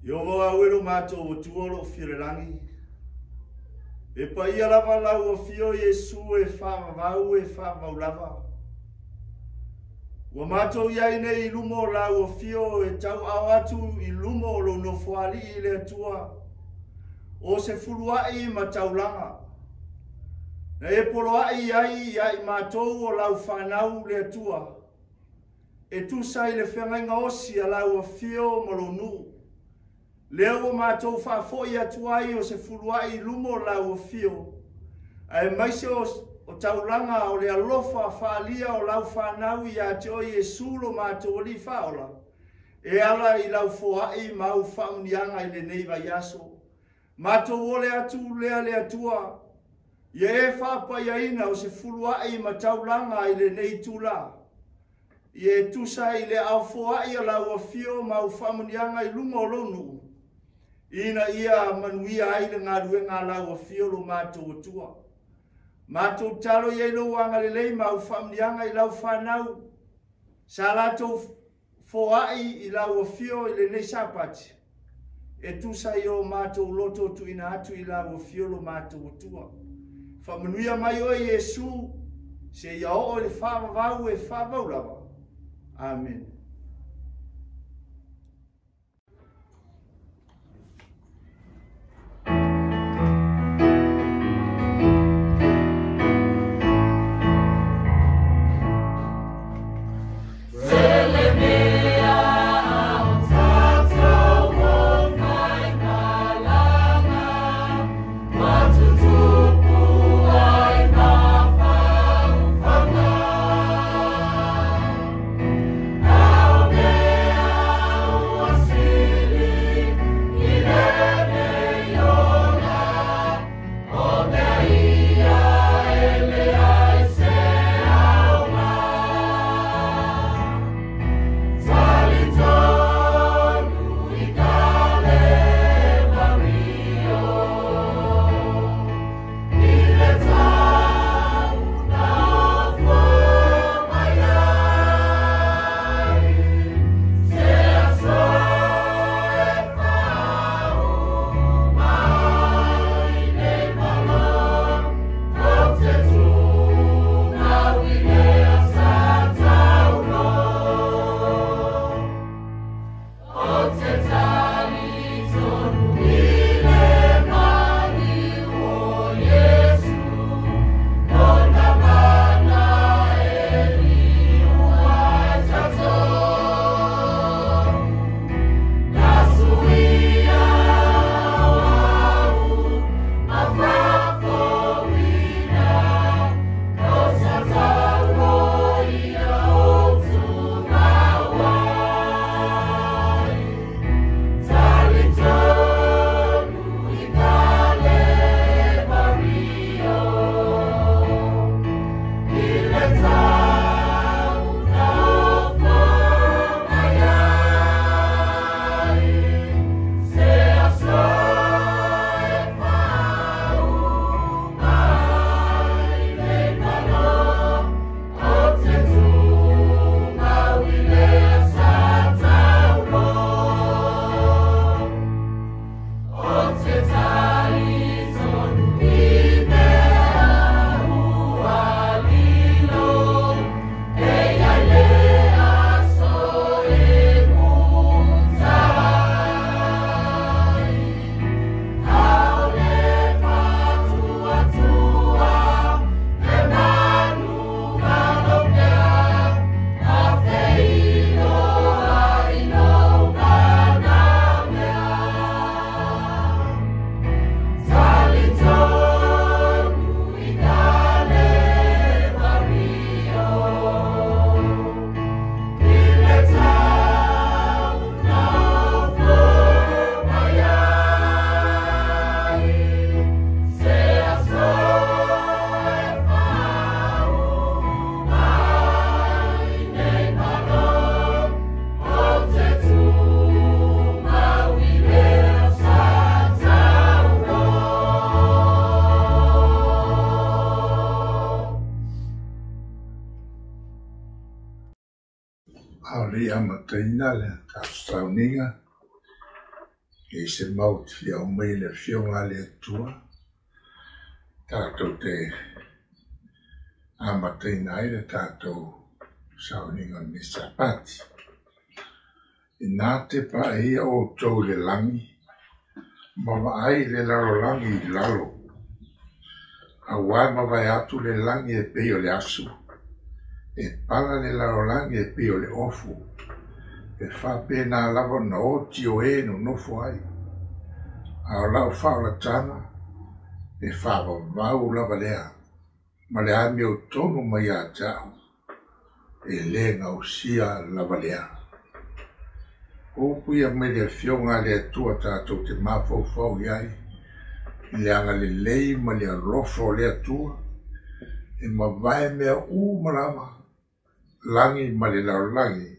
C: Ieova au e lo matou Atua o loo fia i le lagi, e paia lava lau afio Iesu e faavavau e faavavau lava. Ua matou i ai nei i luma o lau afio e tauaao atu i luma o lou nofoalii i le Atua, o se fuluai ma taulaga. Na e poloai ai ia i matou o lau fanau le Atua, e tusa i le feagaiga osi a lau afio ma lou nuu. Lea ua matou faafoi atu ai o se fuluai i luma o lau afio, aemaise o taulaga o le alofa faaalia o lau fanau ia te oe Iesu lo matou Alii Faaola, e ala i lau foai ma au faamuniaga i lenei vaiaso. Matou ole atu lea le Atua, ia e faapaiaina o se fuluai ma taulaga i lenei itula. Ia e tusa i le aao foai a lau afio ma au faamuniaga i luma o lou nuu, ina ia manuia ai le galuega a lau afio lo matou Atua. Matou talo i ai lou agalelei ma au faamuniaga i lau fanau, sa latou foai i lau afio i lenei Sapati, e tusa i o matou loto tuuina atu i lau afio lo matou Atua. Faamanuia mai oe Iesu, seia oo i le faavavau e faavavau lava. Amene.
D: A o le i amataina le tatou sauniga, e i se mau te fia aumai e le Afioga a le Atua, tatou te amataina ai le tatou sauniga o lenei Sapati. Inā te paia outou i le lagi, ma vaai le lalolagi i lalo, auā e mavae atu le lagi e pei o le asu, e pala le lalolagi e pei o le ofu, e faapena lava ona oti o e nonofo ai. A o lau faaolataga, e faavavau lava lea, ma le amiotonu mai ia te au, e lē gausia lava lea. O upu ia mai le Afioga a le Atua tatou te mafaufau i ai, i le agalelei ma le alofa o le Atua, e mavae mea uma lava, lagi ma le lalolagi,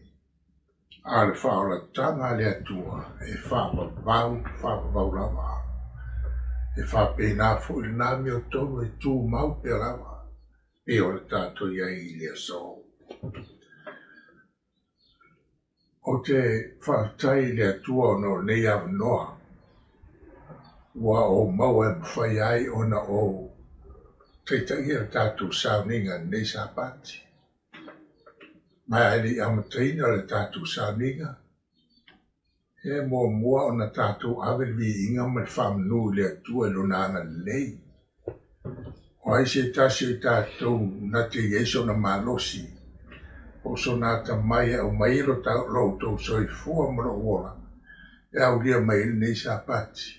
D: a o le faaolataga a le Atua e faavavau, faavavau lava. E faapena foi lena amiotonu e tumau pea lava, pei o le tatou i ai i le aso. Ou te faafetai i le Atua ona o lenei avanoa ua ou maua e mafai ai ona ou taitaia le tatou sauniga i lenei Sapati. Ma ae le i amataina le tatou sauniga, e muamua ona tatou ave le viiga ma le faamanu i le Atua i lona agalelei. O ai se tasi o i tatou na te i ai sona malosi, po o sona atamai e aumai ai lo outou soifua ma lou ola, e aulia mai ai lenei Sapati.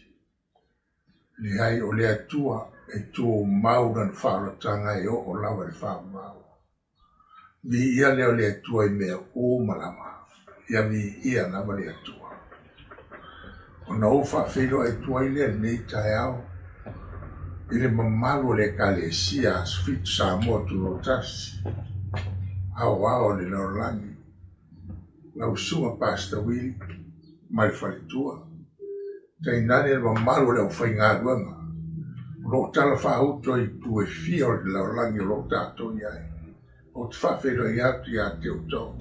D: Leai, o le Atua e tumau lana faaolataga e oo lava i le faavavau. Viia lea o le Atua i mea uma lava. Ia viia lava le Atua. Ona ou faafeiloai atu ai lea i lenei taeao i le mamalu o le Ekalesia Aso Fitu Samoa Tutoatasi, aoao o le lalolagi, lau Susuga Pastor Willie ma le faletua, tainane le mamalu o le aufaigaluega o lo o talafaauto i itu e fia o le lalolagi o lo o tatou i ai. Ou te faafeiloai atu ia te outou,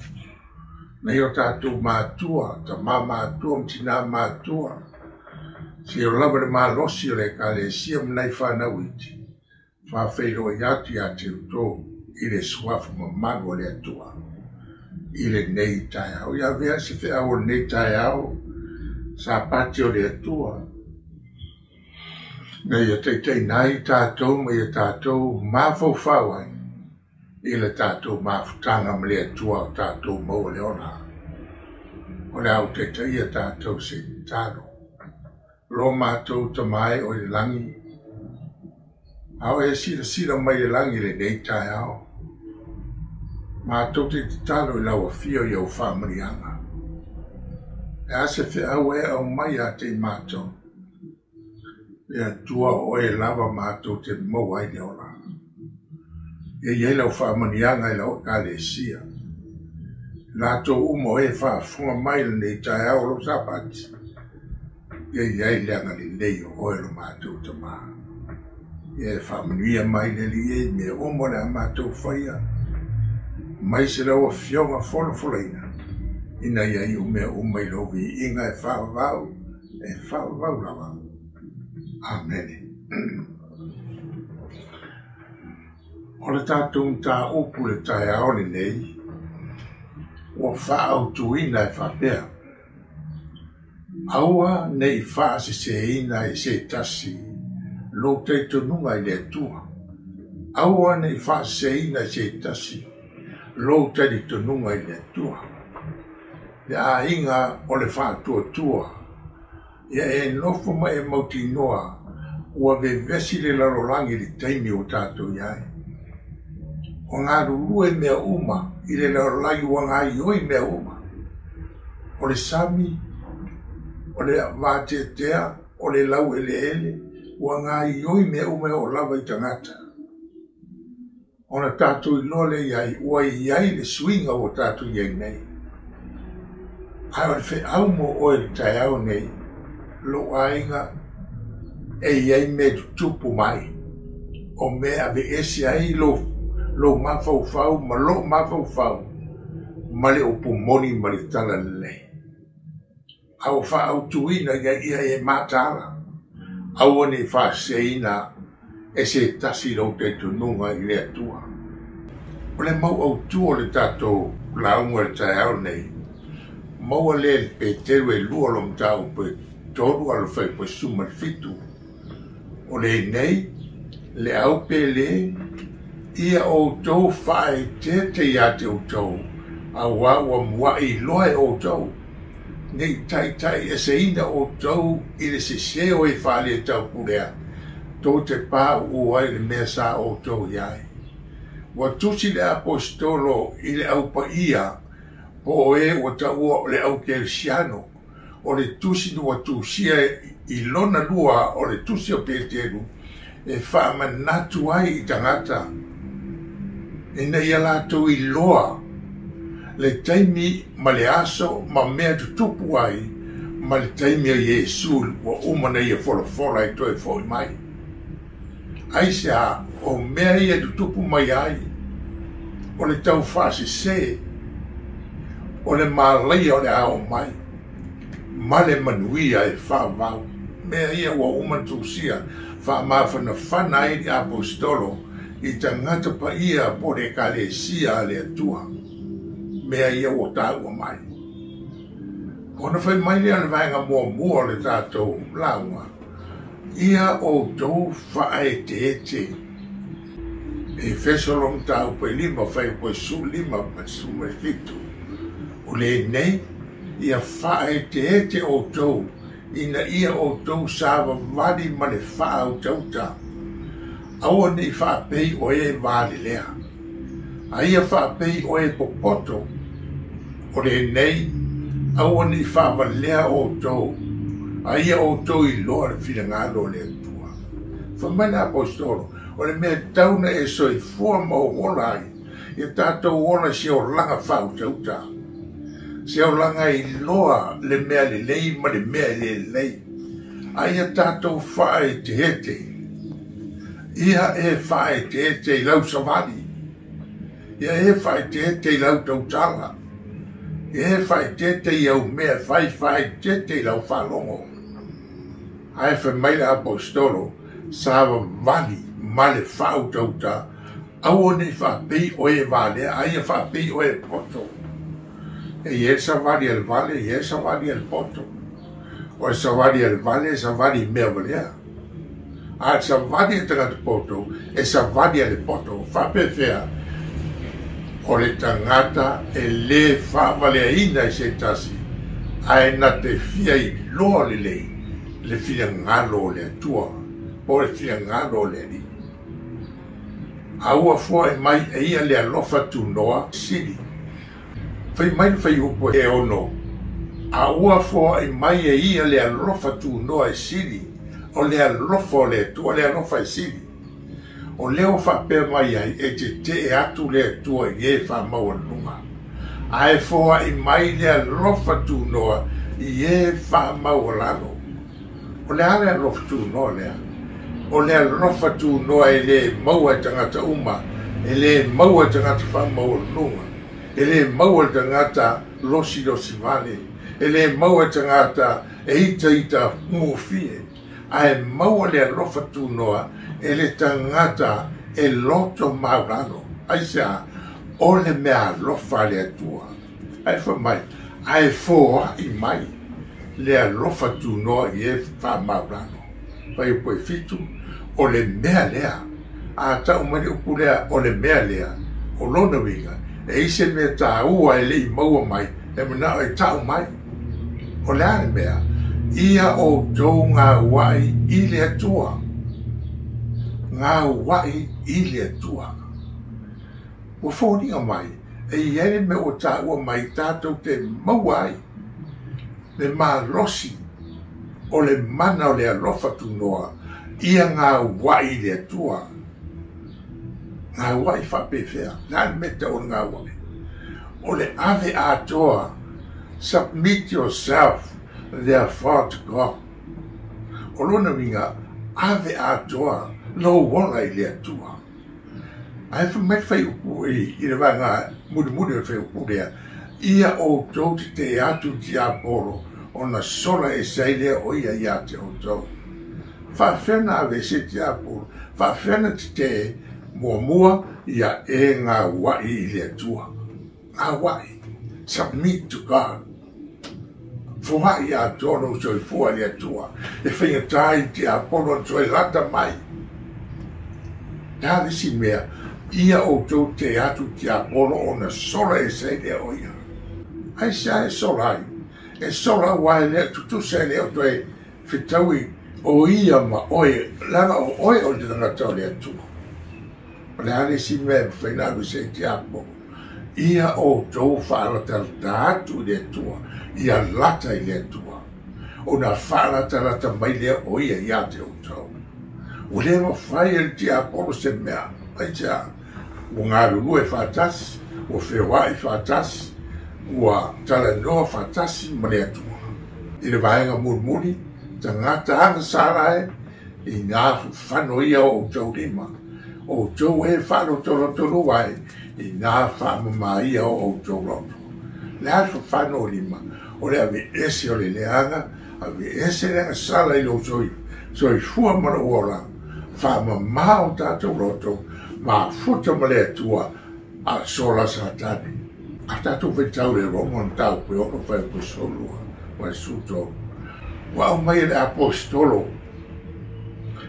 D: nai o tatou matua, tama matua ma tinā matua, seia lava le malosi o le Ekalesia ma nai fanau iti, faafeiloai atu ia te outou i le suafa mamalu o le Atua i lenei taeao. Ia avea se feau o lenei taeao, Sapati o le Atua, ina ia taitaiina ai tatou ma ia tatou mafaufau ai i le tatou mafutaga ma le Atua o tatou maua le ola. O le a ou taitaia tatou se i tatalo. Lo matou Tama e o i le lagi, a o e silasila mai le lagi i lenei taeao, matou te tatalo i lau afio i au faamanuiaga. E a se feau e aumai ia te i matou, le Atua o oe lava matou te maua ai le ola. Ia i ai lau faamanuiaga i lau Ekalesia, latou uma o e faafofoga mai lenei taeao o lou Sapati, ia i ai le agalelei o oe lo matou Tama. Ia e faamanuia mai le Alii e i mea uma o le a matou faia, mai se lau Afioga folafolaina, ina ia iu mea uma i lou viiga e faavavau, e faavavau lava. Amene. O le tatou mataupu i le taeao lenei, ua faaautuina e faapea, aua ne i faaseseina e se tasi lou talitonuga i le Atua. Aua ne i faaseseina e se tasi lou talitonuga i le Atua. Le aiga o le faatuatua, ia e nofo ma e mautinoa ua vevesi le lalolagi i le taimi ua tatou i ai. Ua galulue mea uma i le lalolagi, ua gaoioi mea uma. O le sami, o le vateatea, o le laueleele, ua gaoioi mea uma e oo lava i tagata. Ona tatou iloa lea i ai, ua i ai le suiga ua tatou i ai nei. Ae o le feau mo oe i le taeao nei, lou aiga, e i ai mea tutupu mai, o mea aveese ai lou mafaufau ma lou mafaufau Ma le upu moni ma le tala lelei. A ua faaautuina ina ia e mataala, aua ne i faaseseina e se tasi lou talitonuga i le Atua. O le mau autu o le tatou lauga i le taeao lenei, maua lea i le Peteru e 2 o le mataupu e 3 a le fuaiupu e 17. O lenei, le au pele, ia outou faaeteete ia te outou, auā ua mua'i iloa e outou, ne i taitaieseina outou i le sesē o e faaletaupulea, tou te pauu ai i le mea sa outou i ai. Ua tusi le Aposetolo i le Au Paia, po o e ua taua o le Au Kerisiano, o le tusi ua tusia i lona lua o le tusi o Peteru e faamanatu ai i tagata ina ia latou iloa le taimi ma le aso ma mea tutupu ai ma le taimi a Iesu ua uma ona ia folafola e toe fo'i mai. Aisea o mea ia tutupu mai ai o le taufaasese o le malaia o le a oo mai ma le manuia e faavavau. Mea ia ua uma ona tusia faamafanafana ai le Aposetolo i tagata paia po o le Ekalesia a le Atua. Mea ia ua taua mai. Ona fai mai lea o le vaega muamua o le tatou lauga, ia outou faaeteete. Efeso lo mataupu e 5 fuaiupu e 15 ma le 17. O lenei, ia faaeteete outou ina ia outou savavali ma le faautauta. Aua ne i faapei o e valelea, a ia faapei o e popoto. O lenei, aua ne i faavalea outou, a ia outou iloa le finagalo o le Atua. Fai mai le Aposetolo, o le mea tau na e soifua ma ou ola ai, ia tatou ola i se olaga faautauta. Se olaga iloa le mea lelei ma le mea e le lelei. A ia tatou faaeteete. Ia e faaeteete i lau savali. Ia e faaeteete i lau tautala. Ia e faaeteete i au mea fai, faaeteete i lau faalogo. Ae fai mai le Aposetolo, savavali ma le faautauta, aua ne i faapei oe e valea, a ia faapei oe e poto. E i ai le savali a le vale, e i ai le savali a le poto. O le savali a le vale, e savali i mea valea. A le savali a le tagata poto, e savali a le poto. Faapefea, o le tagata e lē faavaleaina i se tasi, ae na te fia iloa lelei le finagalo o le Atua, po o le finagalo o le Alii. A ua foai mai e ia le alofa tunoa sili. Fai mai le fuaiupu e 6, a ua foai mai e ia le alofa tunoa e sili, o le alofa o le Atua, le alofa e sili. O lea ua faapea mai ai e tetee atu le Atua i e faamaualuluga, ae foai mai le alofa tunoa i e faamaualalo. O le a le alofa tunoa lea? O le alofa tunoa e lē maua e tagata uma, e lē maua e tagata faamaualuluga, e lē maua e tagata losilosi vale, e lē maua e tagata e itaita gofie, ae maua le alofa tunoa e le tagata e loto maulalo. Aisea, o le mea alofa a le Atua. Ae fai mai, ae foai mai le alofa tunoa i e faamaulalo. Fuaiupu e 7, o le mea lea. A tau mai le upu lea, o le mea lea, o lona uiga, e i se mea tāua e le i maua mai, e manao e tau mai. O le a le mea? Ia outou gauai i le Atua. Gauai i le Atua. Ua foliga mai, e i ai le mea ua taua mai tatou te maua ai le malosi o le mana o le alofa tunoa, ia gauai i le Atua. Gauai faapefea, le a le mea tau o le gauai? O le ave atoa, submit yourself therefore to God. O lona uiga, ave atoa lou ola i le Atua. Ae fai mai le fuaiupu i le vaega mulimuli o le fuaiupu lea, Ia outou tetee atu i le tiapolo ona sola ese ai lea o ia iā te outou. Faafefea ona aveese le tiapolo? Faafefea ona tetee? Muamua, ia e gauai i le Atua. Gauai. Submit to God. Foai atoa lou soifua i le Atua. E faigata ai le tiapolo ona toe lata mai. Le a le isi mea? Ia outou tetee atu i le tiapolo ona sola ese ai lea o ia. Aisea e sola ai? E sola aua e le o tutusa e le o toe fetaui o ia ma oe, leaga o oe o le tagata o le Atua. O le a le isi mea e mafai ona aveese ai tiapolo? Ia outou faalatalata atu i le Atua, ia lata i le Atua, ona faalatalata mai lea o ia ia te outou. Ua le mafai e le tiapolo se mea, aisea? Ua galulue faatasi, ua feoai faatasi, ua talanoa faatasi ma le Atua. I le vaega mulimuli, tagata agasala e, inā fafano ia o outou lima, outou e faalotolotolua ai, inā faamama ia o outou loto. Le a le fafano o lima? O le aveese o le leaga, aveese le agasala i lou soifua ma lou ola, faamama o tatou loto, mafuta ma le Atua, a sola Satani. A tatou faitau i le Roma mataupu e 6 fuaiupu 12 ma le 13. Ua aumai e le Aposetolo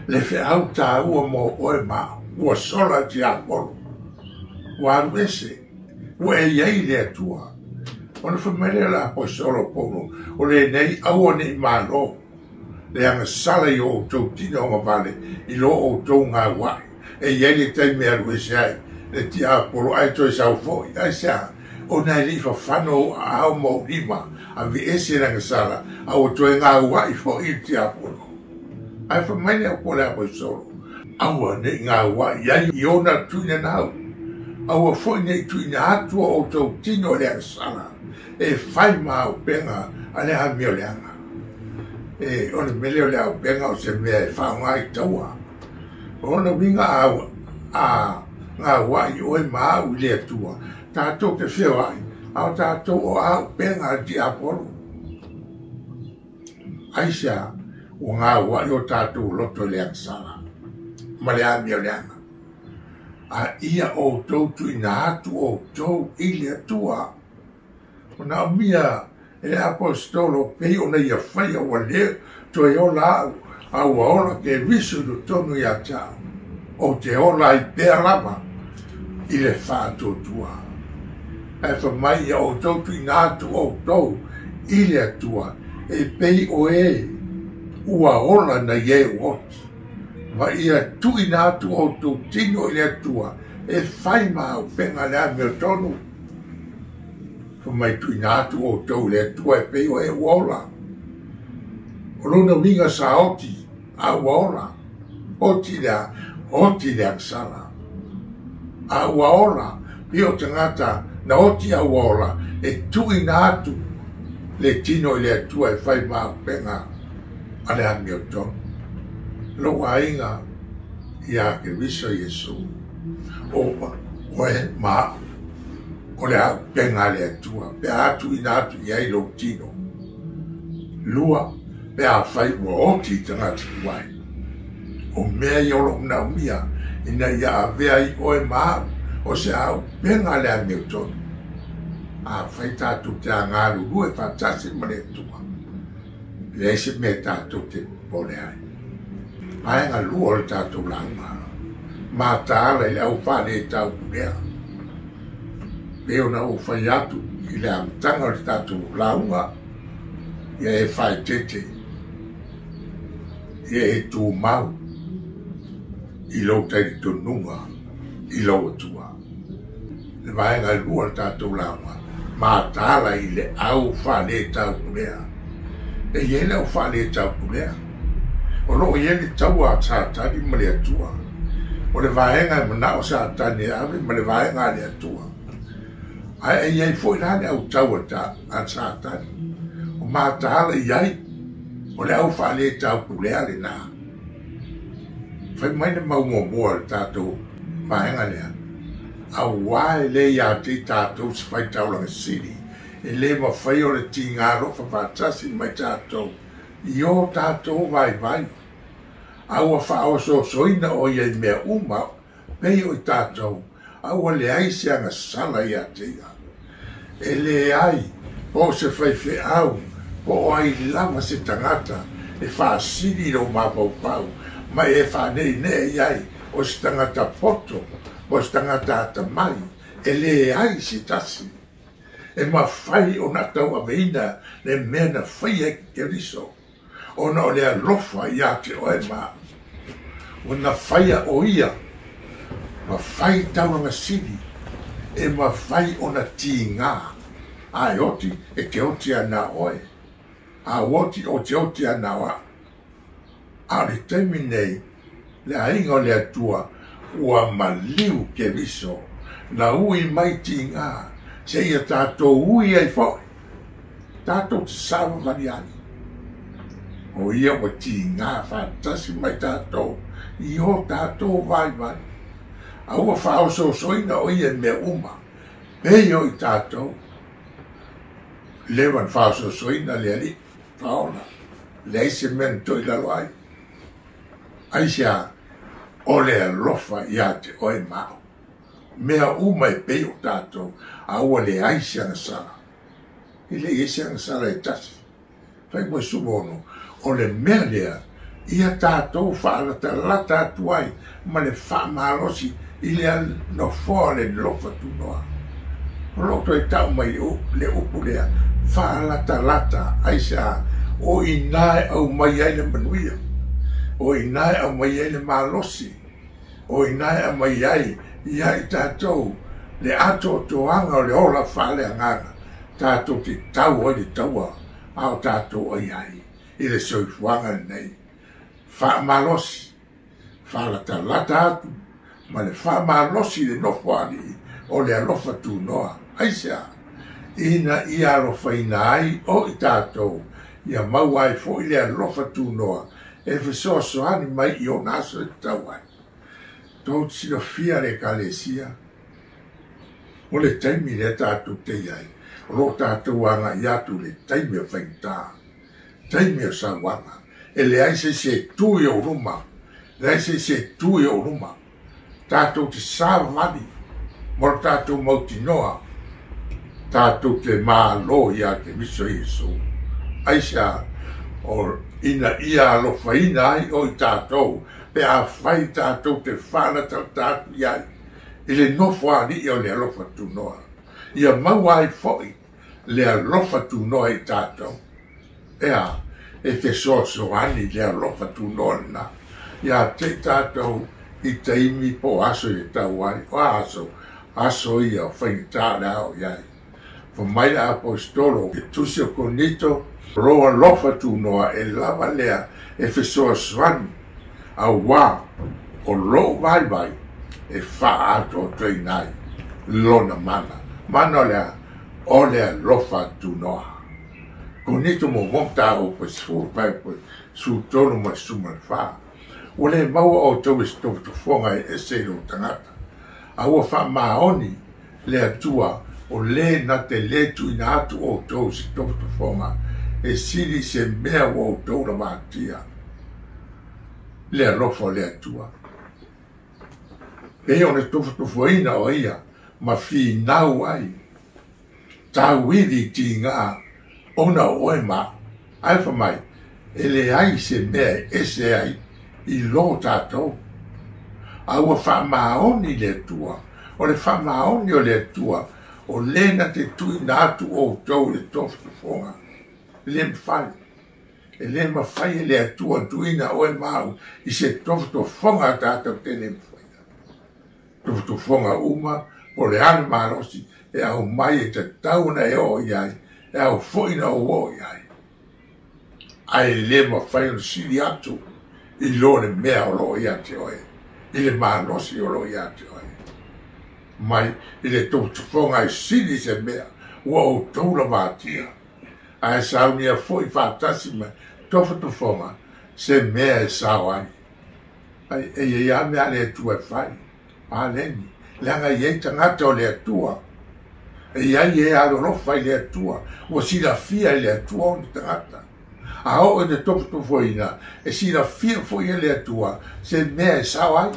D: le feau taua mo oe ma au. Ua sola le tiapolo, ua alu ese, ua e i ai i le Atua. Ona fai mai lea o le Aposetolo Paulo, o lenei aua ne i malo le agasala i o outou tino agavale i lo outou gauai. E i ai le taimi e alu ese ai le tiapolo ae toe sau foi. Aisea? Ona e le i fafano ou aao ma ou lima, aveese le agasala, a ua toe gauai foi i le tiapolo. Ae fai mai le upu a le Aposetolo, aua ne i gauai ai i ona tuuina nau, aua foi ne i tuuina atu o outou tino i le agasala, e fai ma auupega a le amioleaga. E, o le mea lea o le auupega o se mea e faaaoga i taua. O lona uiga a, a gauai oe ma au i le Atua, tatou te feoai, a o tatou o auupega a le tiapolo. Aisea? Ua gauai o tatou loto i le agasala ma le amioleaga. A ia outou tuuina atu outou i le Atua. Manaomia e le Aposetolo pei ona ia faia ua le toe ola au, a ua ola Keriso i totonu ia te au. Ou te ola ai pea lava i le faatuatua. Ae fai mai ia outou tuuina atu outou i le Atua, e pei o e ua ola nai e ua oti, ma ia tuuina atu outou tino i le Atua e fai ma auupega le amiotonu. Fai mai tuuina atu outou i le Atua e pei o e ua ola. O lona uiga sa oti, a ua ola. Oti le a? Oti le agasala. A ua ola, pei o tagata na oti a ua ola, e tuuina atu le tino i le Atua e fai ma auupega a le amiotonu. Lou aiga ia Keriso Iesu, o oe ma au, o le auupega a le Atua, pe a tuuina atu i ai lou tino. Lua, pe afai ua oti i tagata tuai. O mea ia o lo o manaomia ina ia avea ai oe ma au, o se auupega a le amiotonu. Afai tatou te galulue faatasi ma le Atua, e leai se mea tatou te popole ai. Vaega lua o le tatou lauga, mataala i le au faaletaupulega. Pei ona ou fai atu i le amataga o le tatou lauga, ia e faaeteete, ia e tumau i lou talitonuga i lou Atua. Le vaega e lua o le tatou lauga, mataala i le au faaletaupulega. E i ai le au faaletaupulega. O lo o i ai le taua a Satani ma le Atua. O le vaega e manao Satani e ave ma le vaega a le Atua. Ae e i ai foi la le au taua a Satani. O mataala i ai, o le au faaletaupulega lena. Fai mai le mau muamua o le tatou vaega lea, auā e le ia te i tatou se faitaulaga sili E lē mafai o le tigā alofa faatasi mai tatou i o tatou vaivai. A ua faaosoosoina o ia i mea uma pei o i tatou, a ua leai se agasala iā te ia. E leai po o se faifeau po o ai lava se tagata e faasili i lou mafaufau ma e faaneenee i ai o se tagata poto po o se tagata atamai, e leai se tasi e mafai ona tauaveina le mea na faia e Keriso, ona o le alofa iā te oe ma au. Ua na faia o ia ma fai taulaga sili e mafai ona tigā, a e oti e te oti ana oe, a ua oti o te oti ana o au. A o le taimi nei, le aiga o le Atua ua maliu Keriso, na ui mai tigā, seia tatou ui ai foʻi, tatou te savavali ai. O ia ua tigā faatasi mai tatou i o tatou vaivai, a ua faaosoosoina o ia i mea uma, pei o i tatou. Leva na faaosoosoina le Alii Faaola, leai se mea na toe i lalo ai. Aisea? O le alofa iā te oe ma au. Mea uma e pei o tatou, a ua leai se agasala. E leai ai se agasala e tasi. Fai mo 16, o le mea lea ia tatou faalatalata atu ai ma le faamalosi i le nofoa o le alofa tunoa. O loo toe tau mai le upu lea, faalatalata, aisea? O inā e aumai ai le manuia, o inā e aumai ai le malosi, o inā e aumai ai iā i tatou le atoatoaga o le ola faaleagaga, tatou te tau ai le taua a o tatou ai ai i le soifuaga lenei. Faamalosi, faalatalata atu ma le faamalosi i le nofoalii o le alofa tunoa. Aisea? Ina ia alofaina ai o i tatou, ia maua ai foʻi le alofa tunoa e fesoasoani mai i ona aso e tatau ai. Tou te silafia le Ekalesia, o le taimi lea tatou te i ai, o loo tatou agai atu i le taimi o faigata, taimi o sauaga, e leai se isi e tu i ou luma, leai se isi e tu i ou luma. Tatou te savavali mo le tatou mautinoa, tatou te malo iā Keriso Iesu. Aisea? O ina ia alofaina ai o i tatou, pe afai tatou te faalatalata atu i ai i le nofoalii o le alofa tunoa, ia maua ai foʻi le alofa tunoa i tatou. Ea, e fesoasoani le alofa tunoa lenā iā te i tatou i taimi po o aso i le tau ai. O a aso? Aso ia o faigata o le a oo i ai. Fai mai le Aposetolo i le tusi o Korinito, o lou alofa tunoa e lava lea e fesoasoani, auā o lou vaivai e faaatoatoaina ai lona mana. Mana o le a? O le alofa tunoa. Korinito muamua mataupu e 10 fuaiupu 13 ma le 14. Ua le maua outou i se tofotofoga e ese i lou tagata, a ua faamaoni le Atua o lē na te lē tuuina atu outou i se tofotofoga e sili i se mea ua outou lavatia. Le alofa o le Atua. Pei ona tofotofoina o ia ma finau ai, tauivi i tigā ona o oe ma au. Ae fai mai, e leai se mea e ese ai i lō tatou. A ua faamaoni le Atua, o le faamaoni o le Atua, o lē na te tuuina atu outou i le tofotofoga. E lē mafai. E lē mafai e le Atua ona tuuina oe ma au i se tofotofoga a tatou te lē mafaia. Tofotofoga uma, po o le a le malosi e aumai e tatau ona e oo i ai, e ao foi ona ou oo i ai. Ae lē mafai ona sili atu i lo le mea o loo iā te oe, i le malosi o loo iā te oe. Mai i le tofotofoga e sili se mea ua outou lavatia, ae saunia foi faatasi ma tofotofoga se mea e sao ai. Ai, e i ai lava mea a le Atua e fai, paleni, leaga e i ai tagata o le Atua. E iai e alolofa i le Atua, ua silafia e le Atua ona tagata. A oo ina tofotofoina, e silafia foi e le Atua se mea e sao ai.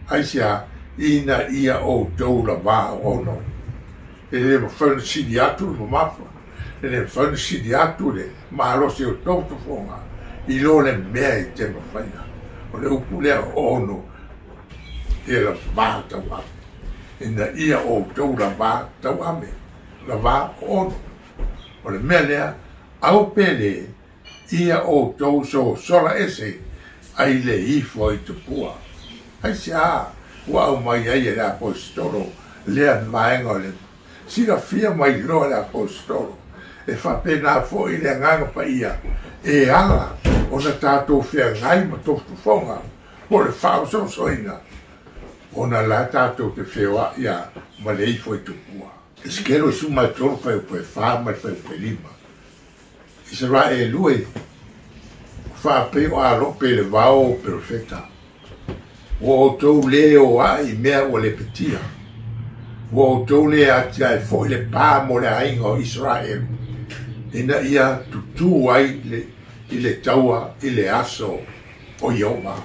D: Aisea? Ina ia outou lavā ono. E le mafai ona sili atu le mamafa, e le mafai ona sili atu le malosi o tofotofoga i lo le mea e te mafaia. O le upu lea ono, ia lavā tauave. Ina ia outou lavā tauave, lavā ono. O le mea lea, au pele, ia outou sosola ese ai le ifo i tupua. Aisea? Ua aumai ai e le aposetolo lea vaega o le silafia mai loa le aposetolo. E faapena foi le agaga paia e ala ona tatou feagai ma tofotofoga po o le faaososoina ona la tatou te feoai ia ma le ifo i tupua. Esekelo 13 fuaiupu 4 ma le fuaiupu 5. Isaraelu e faapei o alope i le vao o perofeta. Ua outou le o ae i mea ua lepetia. Ua outou le atiae foi le pa mo le aiga o Isaraelu, ina ia tutū ai i le taua i le aso o Ieova.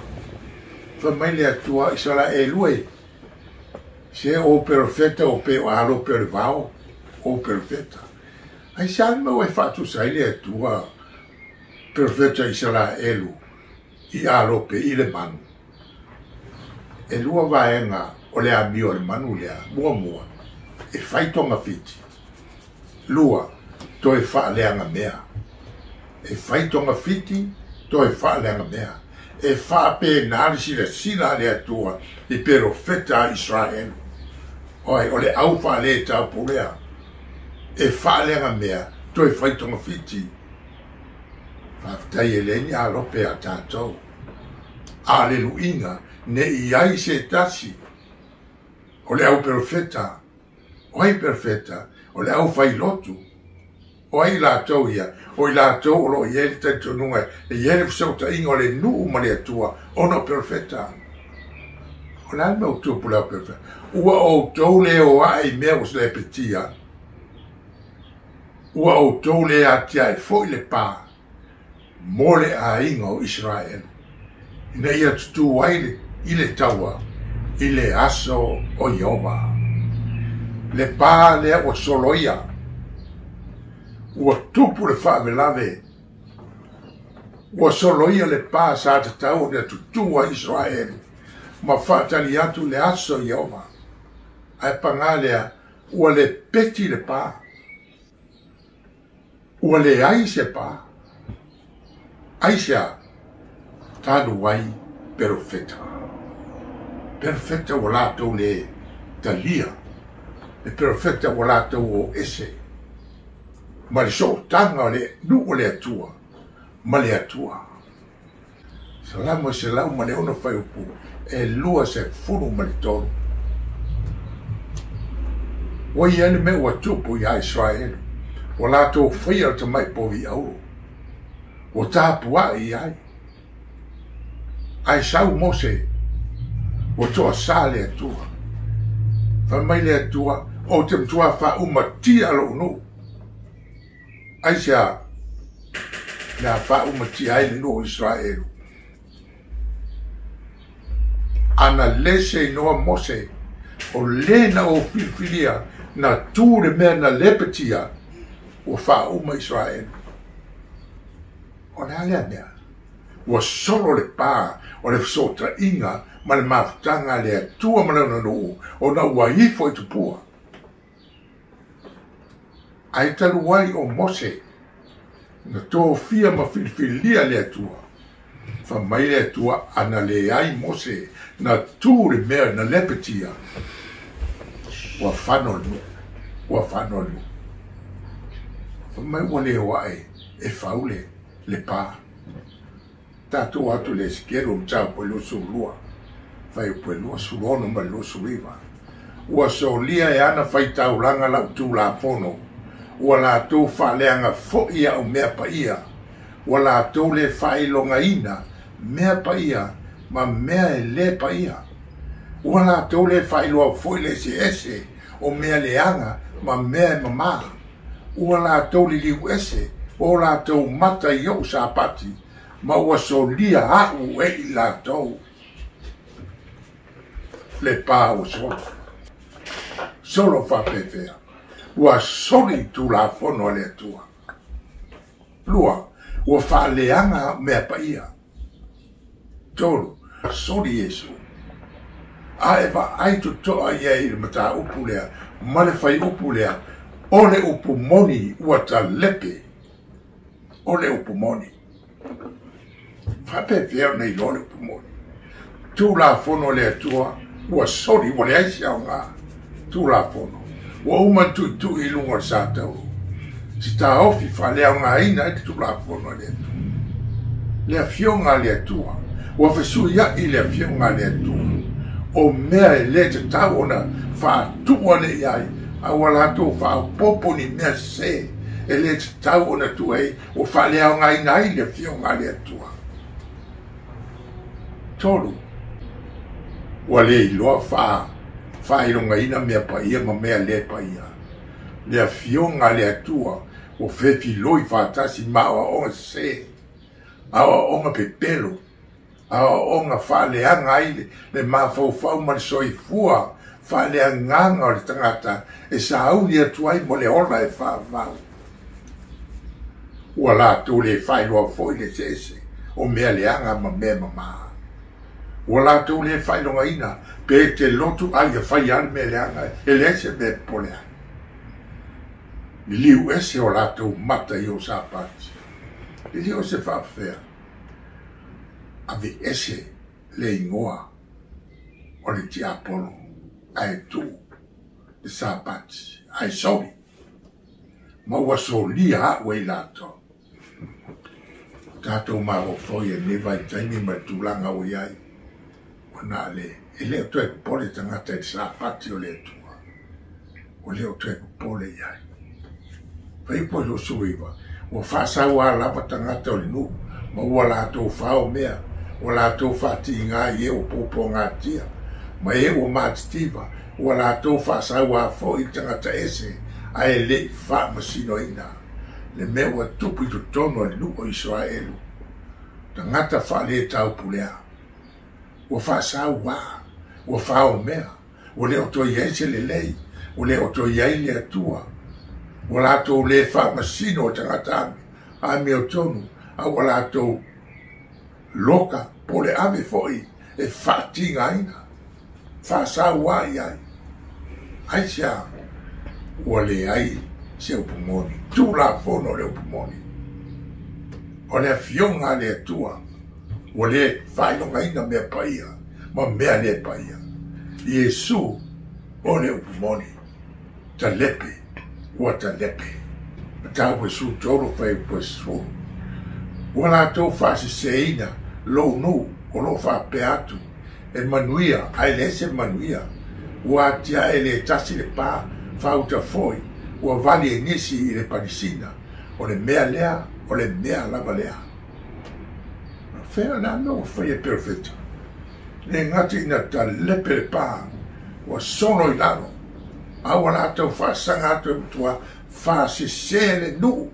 D: Fai mai le Atua, Isaraelu e, se o perofeta o pe o alope o le vao o perofeta. Aisea le mea ua e faatusa ai le Atua perofeta Isaraelu i alope i le manu? E lua vaega o le amio o le manu lea. Muamua, e fai togafiti. Lua, toe faaleaga mea. E fai togafiti, toe faaleaga mea. E faapena le silasila a le Atua i perofeta a Isaraelu. Oi, o le au faaletaupu lea. E faaleaga mea, toe fai togafiti. Faafetai e leai ni alope a tatou. A le luiga, ne i ai se tasi o le au perofeta, o ai perofeta, o le au failotu, o ai latou ia, o i latou o lo o i ai le talitonuga, e i ai le fesootaiga o le nuu ma le Atua, ona o perofeta. O le a le mea ua tupu le au perofeta? Ua outou le o ae i mea ua lepetia, ua outou le atiae foi le pa mo le aiga o Isaraelu, ina ia tutū ai i le taua i le aso o Ieova. Le pa lea ua soloia, ua tupu le faalavelave, ua soloia le pa sa tatau ona tutū ai Isaraelu ma faatali atu le aso o Ieova. Ae pagā lea, ua lepeti le pa, ua leai se pa. Aisea? Talu ai perofeta. Perofeta ua latou le talia. Le perofeta ua latou o ese. Ma le sootaga o le nuu o le Atua ma le Atua. Salamo 106 fuaiupu 23. Ua i ai le mea ua tupu iā Isaraelu. Ua latou faia le tamai povi auro. Ua tapuai i ai. Ae sau Mose, ua toasā le Atua. Fai mai le Atua, ou te matua faaumatia lou nuu. Aisea? Le a faaumatia ai le nuu o Isaraelu. Ana le se inoa Mose, o le na ou filifilia, na tu le mea na lepetia, ua faauma Isaraelu. O le a lea mea? Ua solo le pa o le fesootaiga ma le mafutaga a le Atua ma lona nuu, ona ua ifo i tupua. Ae talu ai o Mose, na tofia ma filifilia le Atua. Fai mai le Atua, ana leai Mose, na tu le mea na lepetia, ua fano le nuu, ua fano le nuu. Fai mai ua le o ae e fau le pa. Tatou atu le Esekielu mataupu e 22, fuaiupu e 26 ma le 29. Ua solia e ana faitaulaga lau Tulafono, ua latou faaleaga foi a'u mea paia, ua latou le faailogaina mea paia ma mea e le paia. Ua latou le faailoa foi le eseese o mea leaga ma mea e mamā. Ua latou liliu ese o latou mata i o'u Sapati, ma ua solia a'u e i latou. Le pā ua solo. Solo faapefea. Ua soli Tulafono a le Atua. 2, ua faaleaga mea paia. 3, soli Iesu. A e vaai totoa i ai i le mataupu lea ma le fuaiupu lea, o le upu moni ua talepe. O le upu moni. Faapefea ona iloa le upu moni? Tulafono a le Atua ua soli, ua leai se aoga. Tulafono ua uma ona tuitui i luga o le satauro. Se taofi faaleaogaina ai le Tulafono a le Atua. Le Afioga a le Atua ua fesuiai le Afioga a le Atua. O mea e lē tatau ona faatuua nei ai, a ua latou faaopoopo ni mea sesē e lē tatau ona tuu ai, ua faaleaogaina ai le Afioga a le Atua. 3, ua le iloa faailogaina mea paia ma mea lē paia. Le Afioga a le Atua ua fefiloi faatasi ma aoaoga sesē, aoaoga pepelo, aoaoga faaleaga ai le mafaufau ma le soifua faaleagaga o le tagata e sauni atu ai mo le ola e faavavau. Ua latou lē faailoa foi le eseese o mea leaga ma mea mamā. Ua latou lē faailogaina pe te lotu a ia fai lava le mea leaga e leai se mea e popole ai. Liliu ese o latou mata i o'u Sapati. Liliu ese faapefea. Ave ese le igoa o le tiapolo ae tuu le Sapati ae soli. Ma ua solia a'u e i latou. Tatou mafaufau i lenei vaitaimi ma le tulaga ua i ai. Ua na le, e le o toe popole tagata i le Sapati o le Atua. Ua le o toe popole i ai. Fuaiupu 29, ua faasauā lava tagata o le nuu, ma ua latou fao mea, ua latou faatigā i e ua puapuagatia, ma e ua matitiva, ua latou faasauā foi i le tagata ese, ae le i faamasinoina. Le mea ua tupu i totonu o le nuu o Isaraelu, tagata faaletaupulea, ua faasauā, ua fao mea, ua le o toe i ai se lelei, ua le o toe i ai le Atua. Ua latou lē faamasino tagata amiotonu, a ua latou loka po o le ave foi e faatigaina, faasauā i ai. Aisea? Ua leai se upu moni. Tulafono o le upu moni. O le Afioga a le Atua ua lē faailogaina mea paia ma mea lē paia. Iesu o le upu moni. Talepe, ua talepe. Mataupu 13 fuaiupu 10. Ua latou faasesēina lou nuu o loo faapea atu, e manuia, ae leai se manuia. Ua atiae le tasi le pā, faauta foi, ua vali e nisi i le panisina. O le mea lea, o le mea lava lea. Fea le a mea ua fai e perofeta? Le gata ina talepe le pā, ua solo i lalo, a ua latou faasaga atu e matua faasesē le nuu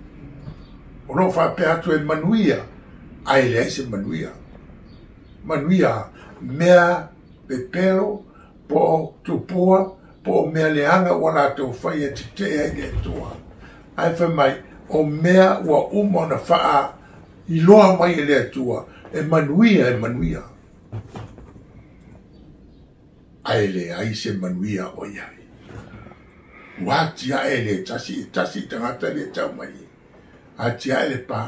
D: o loo faapea atu e manuia, ae leai se manuia. Manuia mea pepelo po o tupua po o mea leaga ua latou fai e tetee ai le Atua. Ae fai mai, o mea ua uma ona faailoa mai e le Atua, e manuia, e manuia. Ae leai se manuia o i ai. Ua atiae le tasi, e tasi tagata le tau mai. Atiae le pā,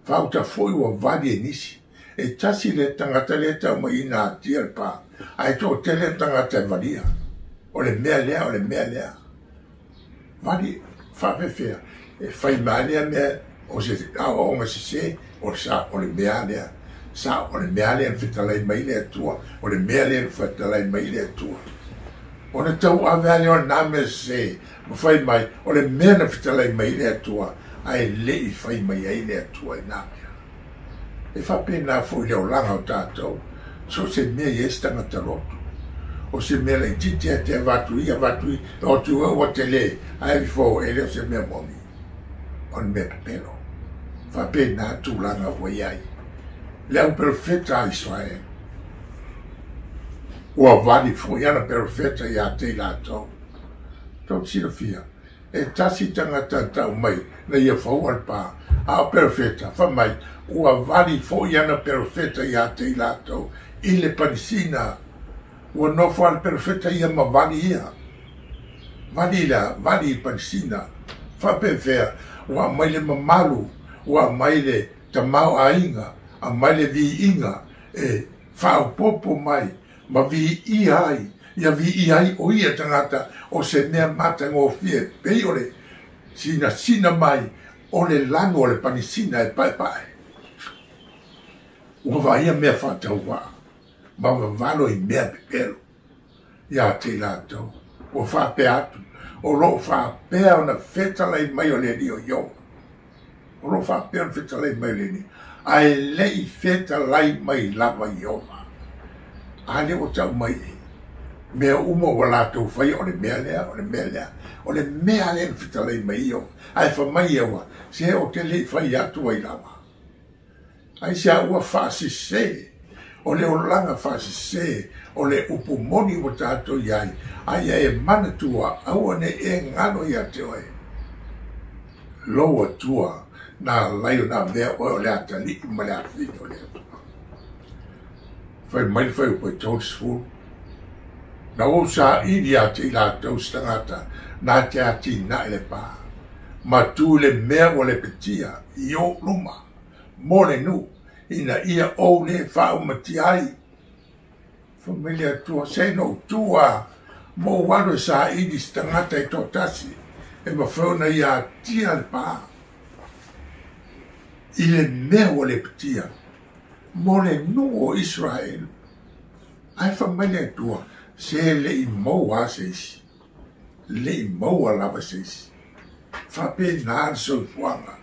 D: faauta foi ua vali e nisi. E tasi le tagata le tau mai ina atia le pā, ae toatele tagata e valia. O le mea lea, o le mea lea. Vali faapefea, e fai mai lea mea o se aoaoga sesē, o le sa, o le mea lea. Sa, o le mea lea na fetalai mai le Atua, o le mea lea na fetalai mai le Atua. Ona tauave lea o lena mea sesē, ma fai mai, o le mea na fetalai mai le Atua, ae le i fai mai ai le Atua i nā mea. E faapena foi le olaga o tatou, so o se mea i ai se tagata loto. O se mea laitiiti ae te avatu i avatu i o atu e ua tele ae before e le o se mea moni. O le mea pepelo. Faapena tulaga ua i ai. Le au perofeta a Israel. Ua vali foi ana perofeta iā te i latou. Tou te silafia, e tasi tagata na tau mai na ia faua le pā, a o perofeta, fai mai, ua vali foi ana perofeta iā te i latou i le panisina. Ua nofo a le perofeta ia ma vali ia. Vali la, vali i panisina. Faapefea, ua aumai le mamalu, ua aumai le tamaoaiga, aumai le viiga e faaopoopo mai ma viia ai, ia viia ai o ia tagata o se mea matagofie pei o le sinasina mai o le lanu o le panisina e paepae. Ua vaaia mea faatauvaa ma vavalo i mea pepelo iā te i latou. Ua faapea atu, o lo o faapea ona fetalai mai o le Alii o Ieova. O lo o faapea ona fetalai mai o le Alii, ae le i fetalai mai lava Ieova. A lea ua tau mai i mea uma ua latou faia, o le mea lea, o le mea lea, o le mea lea na fetalai mai Ieova. Ae fai mai Ieova, se ou te le i fai atu ai lava. Aisea ua faasese? O le olaga faasese o le upu moni ua tatou i ai, a ia e manatua, aua ne i e galo iā te oe lou Atua na alai ona avea oe o le atalii ma le afafine o le Atua. Fai mai le fuaiupu e 30, Na ou saili ia te i latou se tagata na te atinae le pā, ma tu i le mea ua lepetia i ou luma, mo le nuu, ina ia ou le faaumatia ai. Fai mai le Atua, Se na ou tu a ma ou alu e saili se tagata e toatasi e mafai ona ia atia le pā i le mea ua lepetia mo le nuu o Isaraelu. Ae fai mai le Atua, Se le i maua a se isi, le i maua lava se isi. Faapena le soifuaga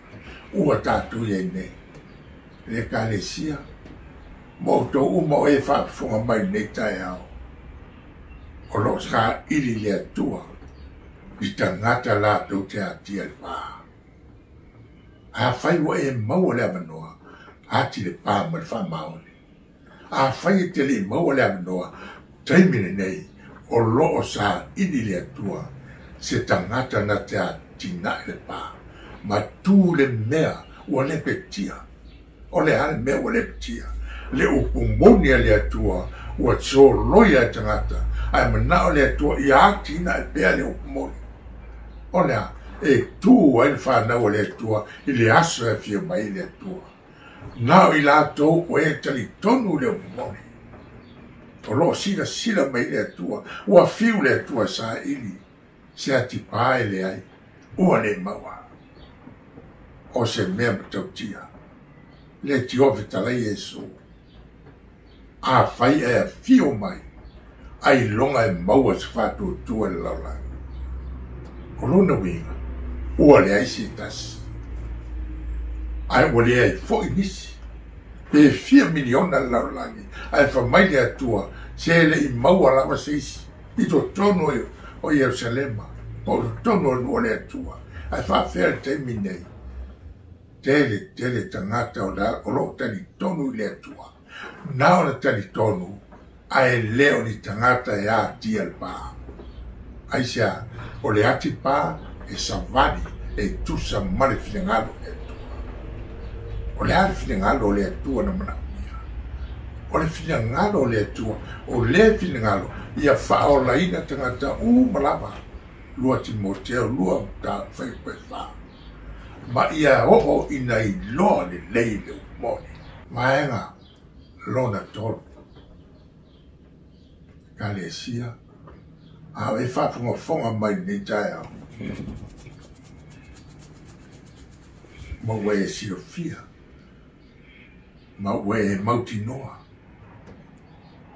D: ua tatou i ai nei, le Ekalesia, ma outou uma o e faafofoga mai i lenei taeao, o lo o saili le Atua i tagata latou te atia i le pa. Afai ua e maua le avanoa, ati le pa ma le faamaoni. Afai e te le i maua le avanoa, taimi lenei, o lo o saili le Atua se tagata na te atinae le pa, ma tu le mea ua lepetia. O le a le mea ua lepetia? Le upu moni a le Atua ua soloia e tagata, ae manao le Atua ia atinae pea le upu moni. O le a? E tu ai le fanau a le Atua i le aso e afio mai ai le Atua. Na o i latou o e talitonu le upu moni. O lo o silasila mai le Atua, ua fiu le Atua e saili se atipā e leai, ua le maua. O se mea matautia, le tiofe talai Iesu. Afai e afio mai, ailoga e maua se faatuatua i le lalolagi. O lona uiga, ua leai se tasi, ae ua leai foi nisi. Pe fia miliona le lalolagi, ae fai mai le Atua, se le i maua lava se isi i totonu o Ierusalema, po o totonu o le nuu o le Atua. Ae faafefea le taimi nei? Tele tele tagata o lo o talitonu i le Atua. Na ona talitonu, ae le o ni tagata e atia le pa. Aisea? O le ati pa e savali e tusa ma le finagalo o le Atua. O le a le finagalo o le Atua na manaomia? O le finagalo o le Atua, o lea finagalo ia faaolaina tagata uma lava, 2 Timoteo 2 fuaiupu e 4, ma ia oo ina iloa lelei le upu moni. Vaega lona tolu, Ekalesia, a o e faafogafoga mai lenei taeao, ma ua e silafia, ma ua e mautinoa,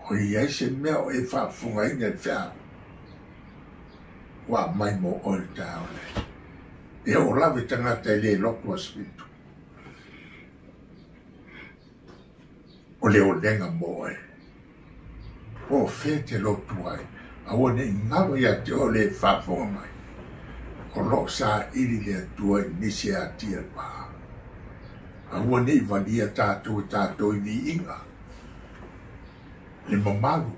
D: o i ai se mea o e faafofogaina i le feau, ua aumai mo oe le taeao nei. E oo lava i tagata e le loto aso fitu. O le olega mo oe. Po o fea e te lotu ai, aua ne i galo ia te oe le faafofoga mai, o lo o saili le Atua i nisi e atia le pa. Aua ne i valia tatou e tatou i viiga, le mamalu,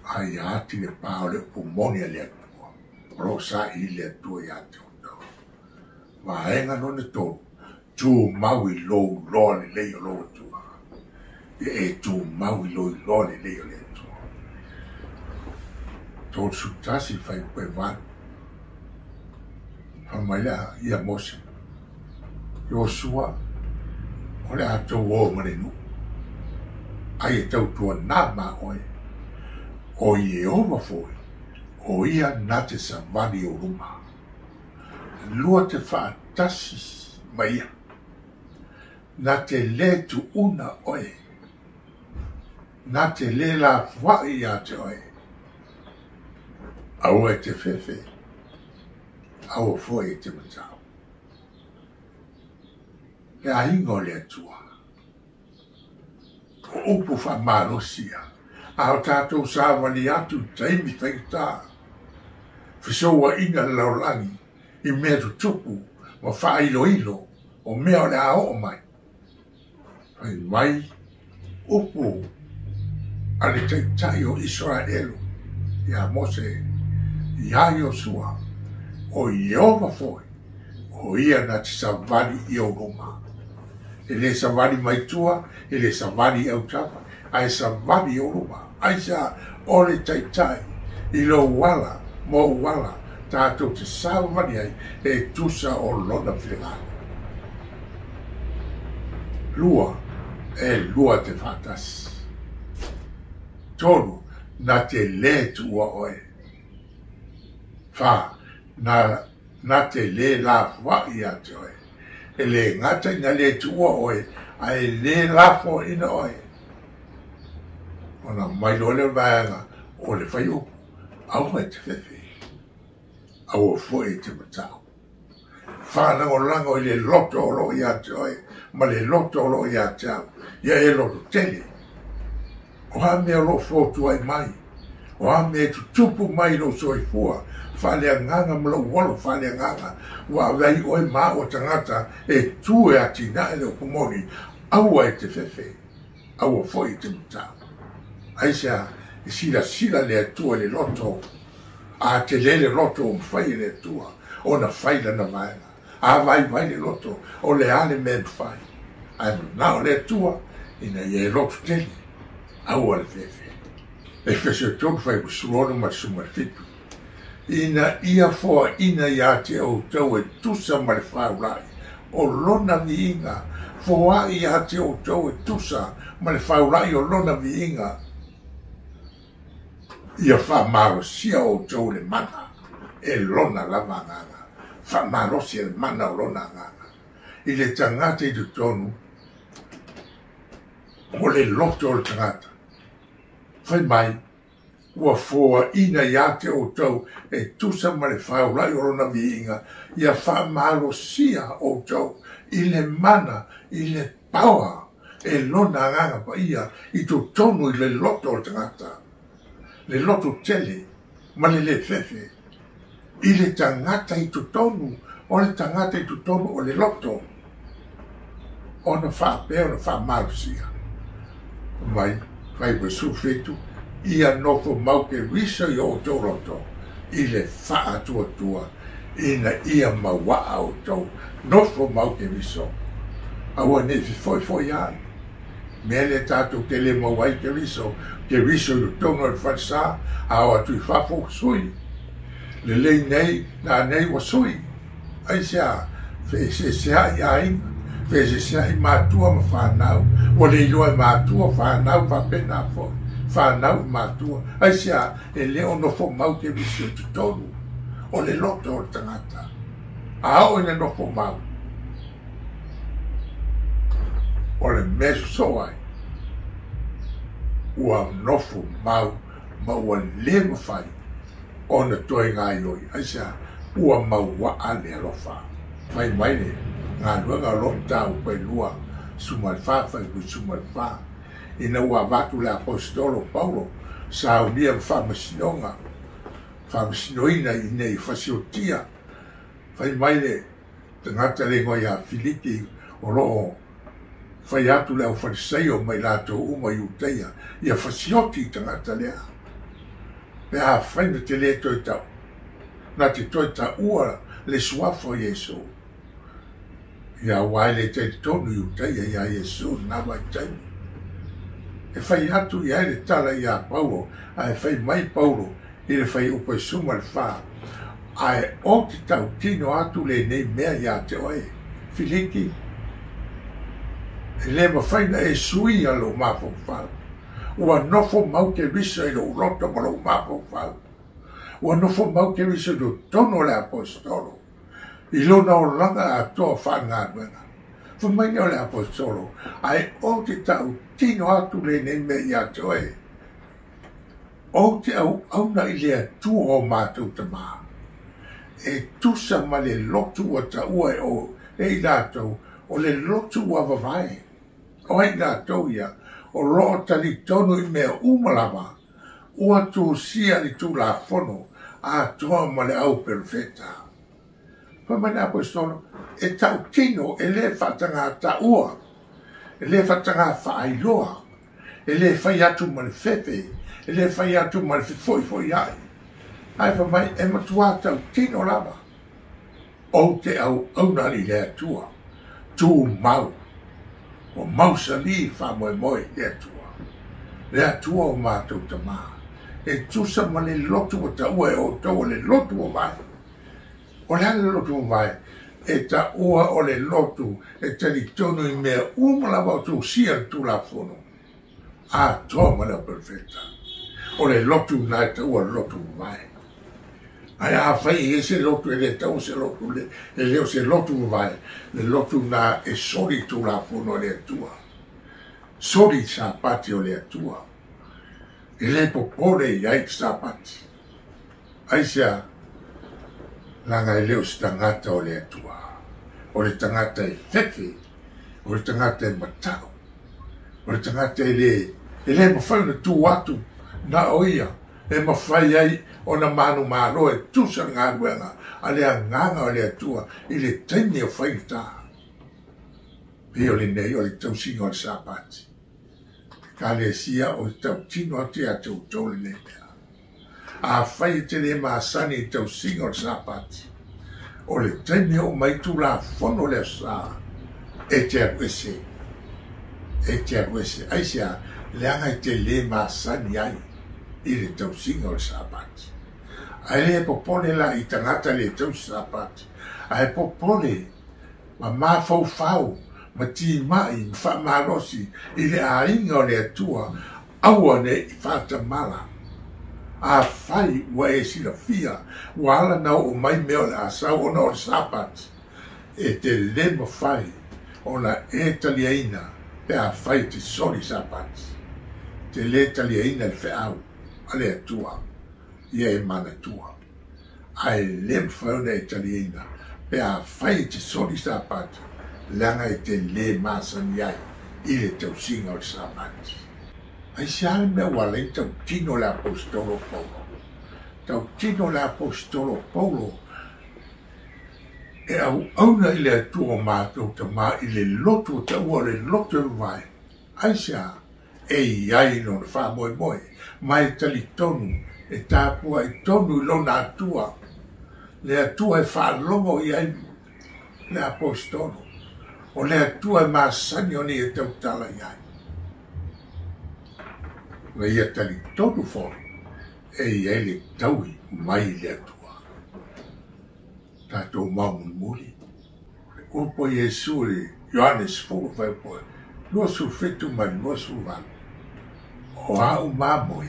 D: a ia ati le pa o le upu moni a le Atua, o lo o saili le Atua ia te outou. Vaega lona tolu, tumau i lou iloa lelei o lou Atua. Ia e tumau i lou iloa lelei o le Atua. 31 fuaiupu e 8. Fai mai le ia Mose, Iosua, o le a tou o ma le nuu, ai e tautuanā ma oe, o Ieova foi, o ia na te savali i ou luma. Lua te faatasi ma ia, na te lē tuuna oe, na te lē lafuaʻi iā te oe. Aua e te fefe, aua foi e te matau. Le aiga o le Atua. O upu faamalosi ia, a o tatou savali atu i taimi faigata, fesouaina le lalolagi i mea tutupu ma faailoilo o mea o le a oo mai. Fai mai upu a le taitai o Isaraelu iā Mose, iā Iosua, o Ieova foi, o ia na te savali i ou luma. E le savali mai tua, e le savali i autafa, ae savali i ou luma. Aisea? O le taitai i lou ala ma ou ala tatou te savavali ai e tusa o lona finagalo. Lua, e lua te faatasi. Tolu, na te lē tuua oe. Fa, na na te lē lafoaʻi iā te oe. E lē gata ina lē tuua oe, a e lē lafoaʻina oe. Ona mai loa lea o le vaega o le fuaiupu, aua e te fefe, aua foi e te matau. Faalagolago i le loto o lo o ia te oe ma le loto o lo o ia te au, ia e loto tele. O a mea o lo o fotuai mai, o a mea e tutupu mai i lou soifua faaleagaga ma lou olo faaleagaga, ua ave ai oe ma au a tagata e tu e atinae le upu moni, aua e te fefe, aua foi e te matau. Aisea? E silasila le Atua i le loto, a tele le loto ua mafai e le Atua ona fai lana vaega. A vaivai le loto, o le a le mea e mafai? Ae manao le Atua ina ia e loto tele, aua le fefe. Efeso 3 fuaiupu 16 ma le 17. Ina ia foaina iā te outou e tusa ma le faulai o lona viiga, foai iā te outou e tusa ma le faulai o lona viiga, ia faamalosia outou i le mana e lona lava agaga, faamalosi e le mana o lona agaga i le tagata i totonu o le loto o le tagata. Fai mai, ua foaina iā te outou e tusa ma le faulai o lona viiga, ia faamalosia outou i le mana, i le power e lona agaga paia i totonu i le loto o le tagata, le loto tele ma le le fefe, i le tagata i totonu o le tagata i totonu o le loto, ona faapea ona faamalosia mai 57, ia nofo mau Keriso i o outou loto i le faatuatua ina ia mauaa outou. Nofo mau Keriso, aua ne i fefoifo'i ai. Mea lea tatou te le maua ai Keriso, Keriso i totonu o le falesa, a o atu i fafo ua sui. Lelei nei, nanei ua sui. Aisea? Feeseeseaʻi aiga, feeseeseaʻi matua ma fanau, ua le iloa e matua, fanau faapena foi, fanau i matua. Aisea? E le o nofo mau Keriso i totonu o le loto o le tagata. A oo ina nofo mau, o le mea e sosoo ai, ua nofo mau ma ua le mafai ona toe gaoioi. Aisea? Ua mauaa le alofa. Fai mai le galuega o lo o mataupu e 24 fuaiupu 14. Ina ua avatu le Aposetolo Paulo saunia ma faamasinoga faamasinoina ina ia fasiotia. Fai mai le tagata le igoa ia Filipi o loo fai atu le aufalisaio ma i latou uma Iutaia ia fasioti i tagata lea. Pe afai na te le toe tau, na te toe taua le suafa o Iesu. Ia aua e le talitonu Iutaia ia Iesu na vaitaimi. E fai atu i ai le tala ia Paulo, ae fai mai Paulo i le fai upa 14, ae o te tautino atu lenei mea ia te oe, Filiki, e le mafai na e suia lou mafaufau. Ua nofo mau Keriso i lou loto ma lou mafaufau. Ua nofo mau Keriso i totonu o le Aposetolo, i lona olaga atoa faalegaluega. Fai mai lea o le Aposetolo, ae ou te tautino atu lenei mea ia te oe, ou te auauna i le Atua o matou tamā, e tusa ma le lotu ua taua e o e i latou, o le lotu ua vavae. O ai latou ia, o loo talitonu i mea uma lava, ua tusia le Tulafono atoa ma le au perofeta. Fai mai le Aposetolo, e tautino e le faataga taua, e le faataga faailoa, e le fai atu ma le fefe, e le fai atu ma le fefoifoiai. Ae fai mai, e matua tautino lava, ou te auauna i le Atua, tumau, o mausali faamoemoe i le Atua. Le Atua o matou tamā, e tusa ma le lotu ua taua e outou o le lotu ua vae. O le a le lotu ua vae? E taua o le lotu e talitonu i mea uma lava o tusia le Tulafono atoa ma le au perofeta. O le lotu na e taua le lotu ua vae. Ae afai e i se lotu e le taua se lotu e le o se lotu ua vae, le lotu na e soli Tulafono a le Atua, soli Sapati o le Atua. E le popole i ai Sapati. Aisea, leaga e le o se tagata o le Atua. O le tagata e fefe, o le tagata e matau, o le tagata e le mafai ona tu atu na o ia, e mafai ai ona manumalo e tusa le galuega a le agaga o le Atua i le taimi o faigata. Pei o lenei o le tausiga o le Sapati. Ekalesia o tautino atu ia te outou lenei mea. Afai e te le masani i tausiga o le Sapati, o le taimi o mai Tulafono le aso sa, e te alu ese. E te alu ese. Aisea, leaga e te le masani ai i le tausiga o le Sapati. Ae le popole la i tagata le tausi Sapati, ae popole ma mafaufau ma timai ma faamalosi i le aiga o le Atua, aua ne i faatamala. Afai ua e silafia, ua ala na oo mai mea o le asau ona o le Sapati, e te le mafai ona e taliaina pe afai te soli Sapati. Te le taliaina le feau a le Atua, ia e manatua. Ae le mafai ona e taliaina pe afai te soli Sapati, leaga e te le masani ai i le tausiga o le Sapati. Aisea le mea ua ala ai tautino le Aposetolo Paulo. Tautino le Aposetolo Paulo e auauna i le Atua o matou tamā i le lotu o taua o le lotu e vavae. Aisea, e i ai lona faamoemoe, ma e talitonu, e tapuai tonu i lona Atua. Le Atua e faalogo i ai le Aposetolo. O le Atua e masani ona ia tautala i ai. Na ia talitonu foi, e i ai le taui mai i le Atua. Tatou maumulimuli. Le upu a Iesu i le Ioane 10 fuaiupu 27 ma le 28. O au mamoe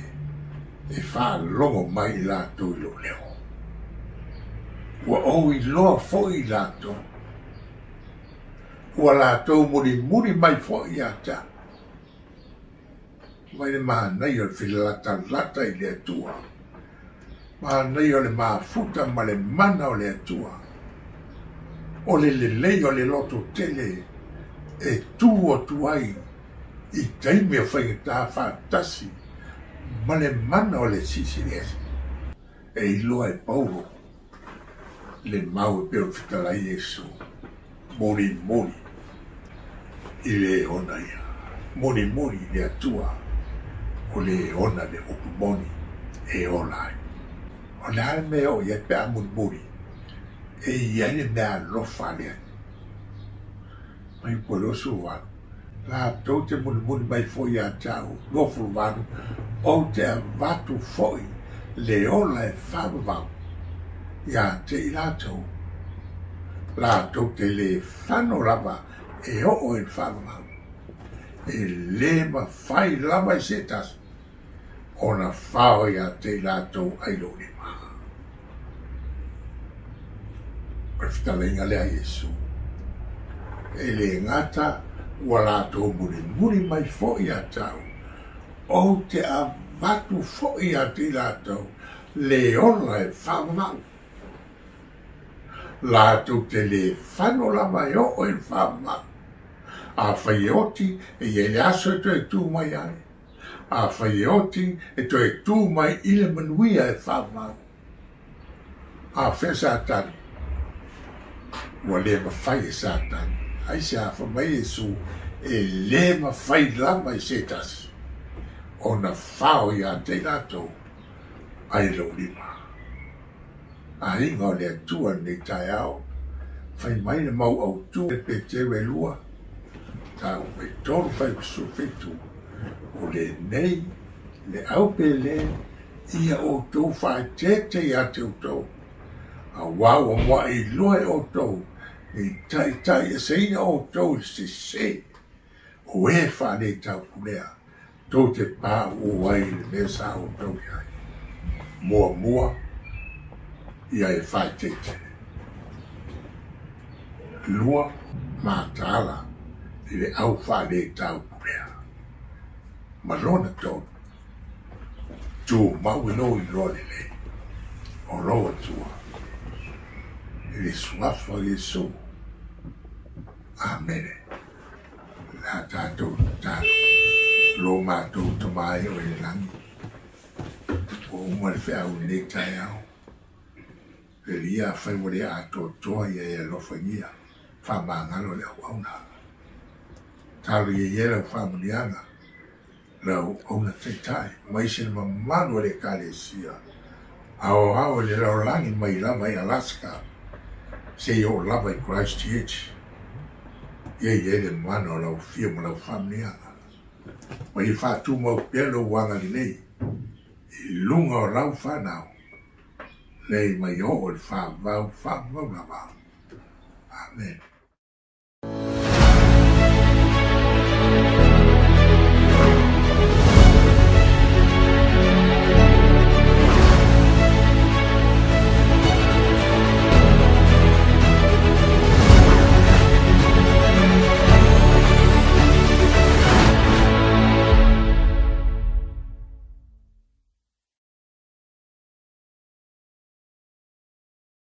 D: e faalogo mai i latou i lou leo. Ua ou iloa foi i latou. Ua latou mulimuli mai foi ia te au. Mai le manaia o le filalatalata i le Atua. Manaia o le mafuta ma le mana o le Atua. O le lelei o le loto tele e tu atu ai I taimi o faigata faatasi ma le mana o le Silisili Ese. E iloa e Paulo le mau e pei ona fetalai Iesu, Mulimuli i le ona ia, mulimuli i le Atua o le ona le upu moni e ola ai. O le a le mea e oo i ai pe a mulimuli e i ai le mea alofa a le Alii? Mai po 28. Latou te mulimuli mai foi ia te au, 28, ou te avatu foi le ola e faavavau ia te i latou. Latou te le fano lava e oo i le faavavau. E le mafai lava i se tasi ona fao ia te i latou ai lou lima. O le fetalaiga lea a Iesu, e le gata ua latou mulimuli mai foi ia te au, ou te avatu foi ia te i latou le ola e faavavau. Latou te le fano lava e oo i le faavavau. Afai e oti, e i ai le aso e toe tu mai ai. Afai e oti, e toe tu mai i le manuia e faavavau. A fea Satani? Ua le mafai e Satani. Aisea? Fai mai Iesu, e le mafai lava i se tasi ona fao ia te i latou ai lou lima. Aiga o le Atua lenei taeao, fai mai le mau autu e Peteru e 2, tau e 3 fai 17, o lenei le au pele ia outou faaeteete ia te outou, auā ua mua'i loa e outou nei taitaieseina outou i le sese o e faaletaupulea tou te pauu ai i le mea sa outou i ai muamua ia e faaeteete. 2 mataala i le au faaletaupulea ma lona tolu. Tumau i lou iloa lelei o lou Atua i le suafa o Iesu. Amene. O le a tatou tatalo. Lo matou Tama e o i le lagi, ua uma le feau i lenei taeao. Le Alii afai ua le atoatoa ia e alofagia, faamagalo le auauna. Talo ia i ai lau faamanuiaga. Lau auauna taitai, ma isi le mamalu o le Ekalesia aoao i le lalolagi mai lava i Alaska seia oo lava i Christchurch. Ia i ai le mana o lau afio ma lau faamanuiaga, ma ia faatumau pea lou agalelei i luga o lau fanau nei mai oo i le faavavau faavavau lava. Amene.